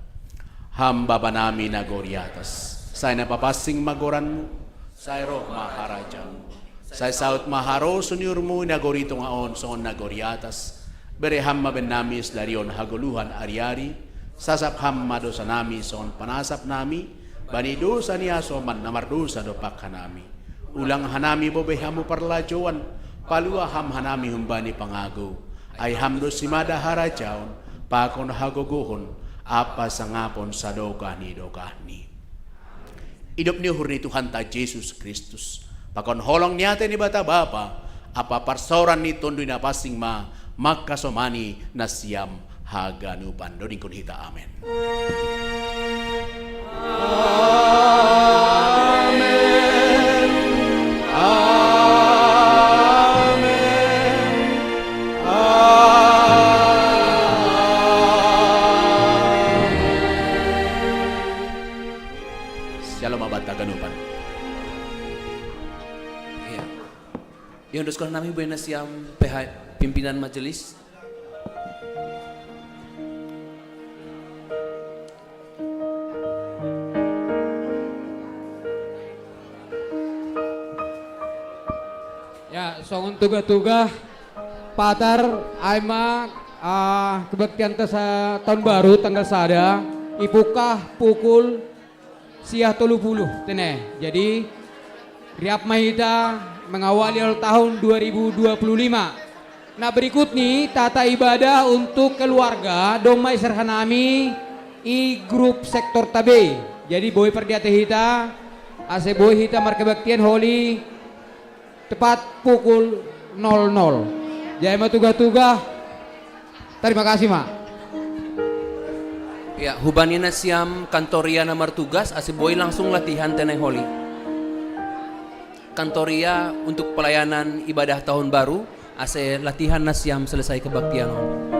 Ham Bapa nami na gori atas, sai na papansing ma goranMu, sai roh ma harajaonMu, sai saut ma harosuh ni uhurMu i na gori tongah on songon na gori atas. Bere Ham ma bennami sadarion hagoluhan ari-ari, sasap Ham ma dousa nami songon panasap nami bani dousa ni hasoman na mardousa dompak hanami. Ulang hanami boi Hamu parlajouan, palua Ham hanami humbani pangagou. Ai Ham do simada harajaon, pakon hagogohon, ampa sangapon sadokah ni dokahni. Idop ni uhur ni Tuhanta Jesus Kristus, pakon holong ni atei ni Naibata Bapa, ampa parsaoran ni Tonduy Napansing ma mangkasomani nasiam haganupan. Dodingkon hita amen. Amen. Amen. Amen. Shalom abad haganupan. Iya. Iondoskon nami buena siam P H pimpinan majelis. Ya, songon tugah-tugah, Patar, ai ma, ah, kebaktianta sa-, tahun baru tanggal sada, ipungkah pukul siah tolu puluh, tene. Jadi, riap ma hita mengawali ulang tahun dua ribu dua puluh lima. Nah, berikut nih tata ibadah untuk keluarga, domma iser hanami i grup sektor Tabei. Jadi, boi pardiatei hita, ase boi hita markebaktian holi tepat pukul nol nol. Jadi ma tugah-tugah. Terima kasih, Mak. Ya, hubani nasiam kantor ia na martugas, ase boi langsung latihan tene holi. Kantor ia untuk pelayanan ibadah tahun baru, ase latihan nasiam selesai kebaktian on.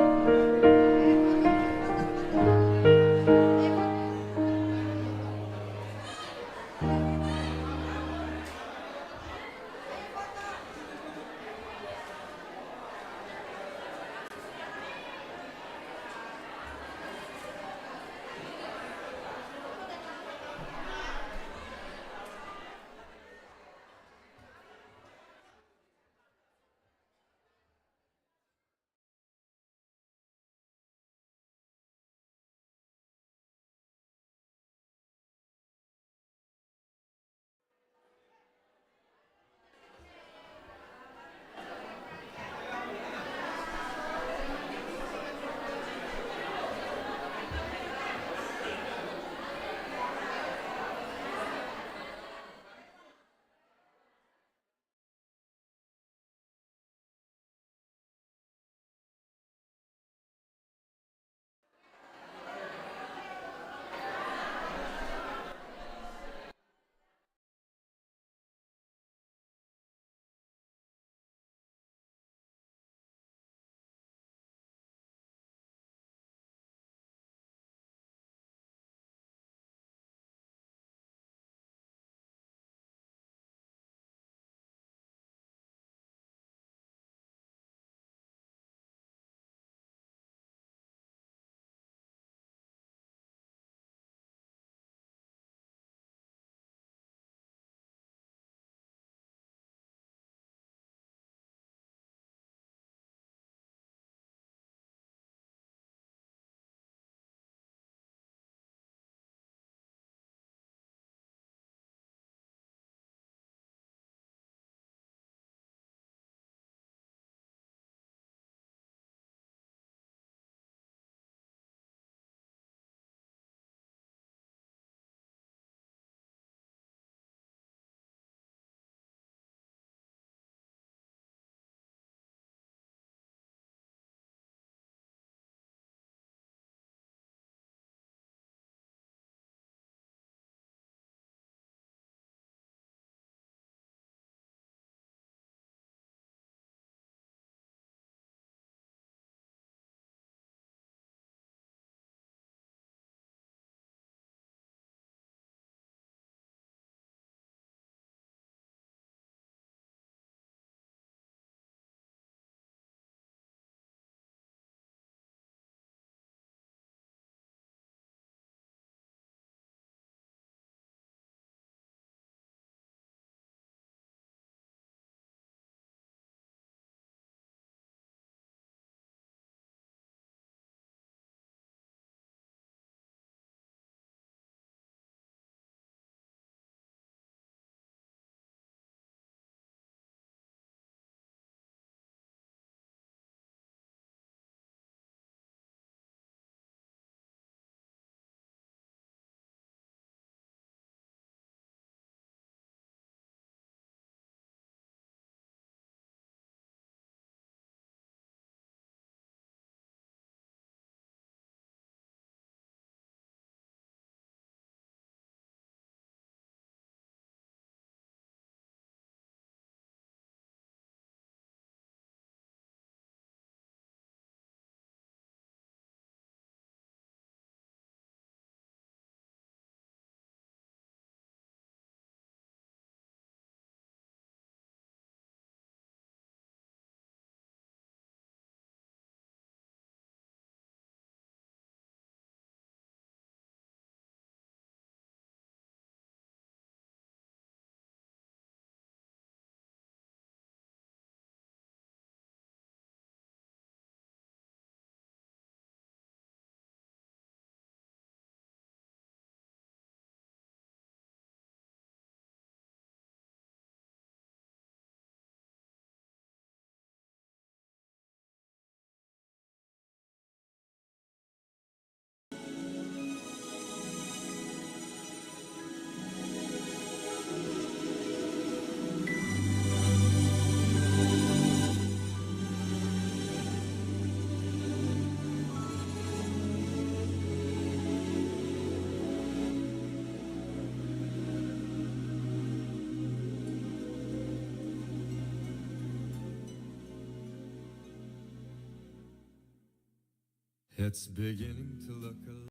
It's beginning to look a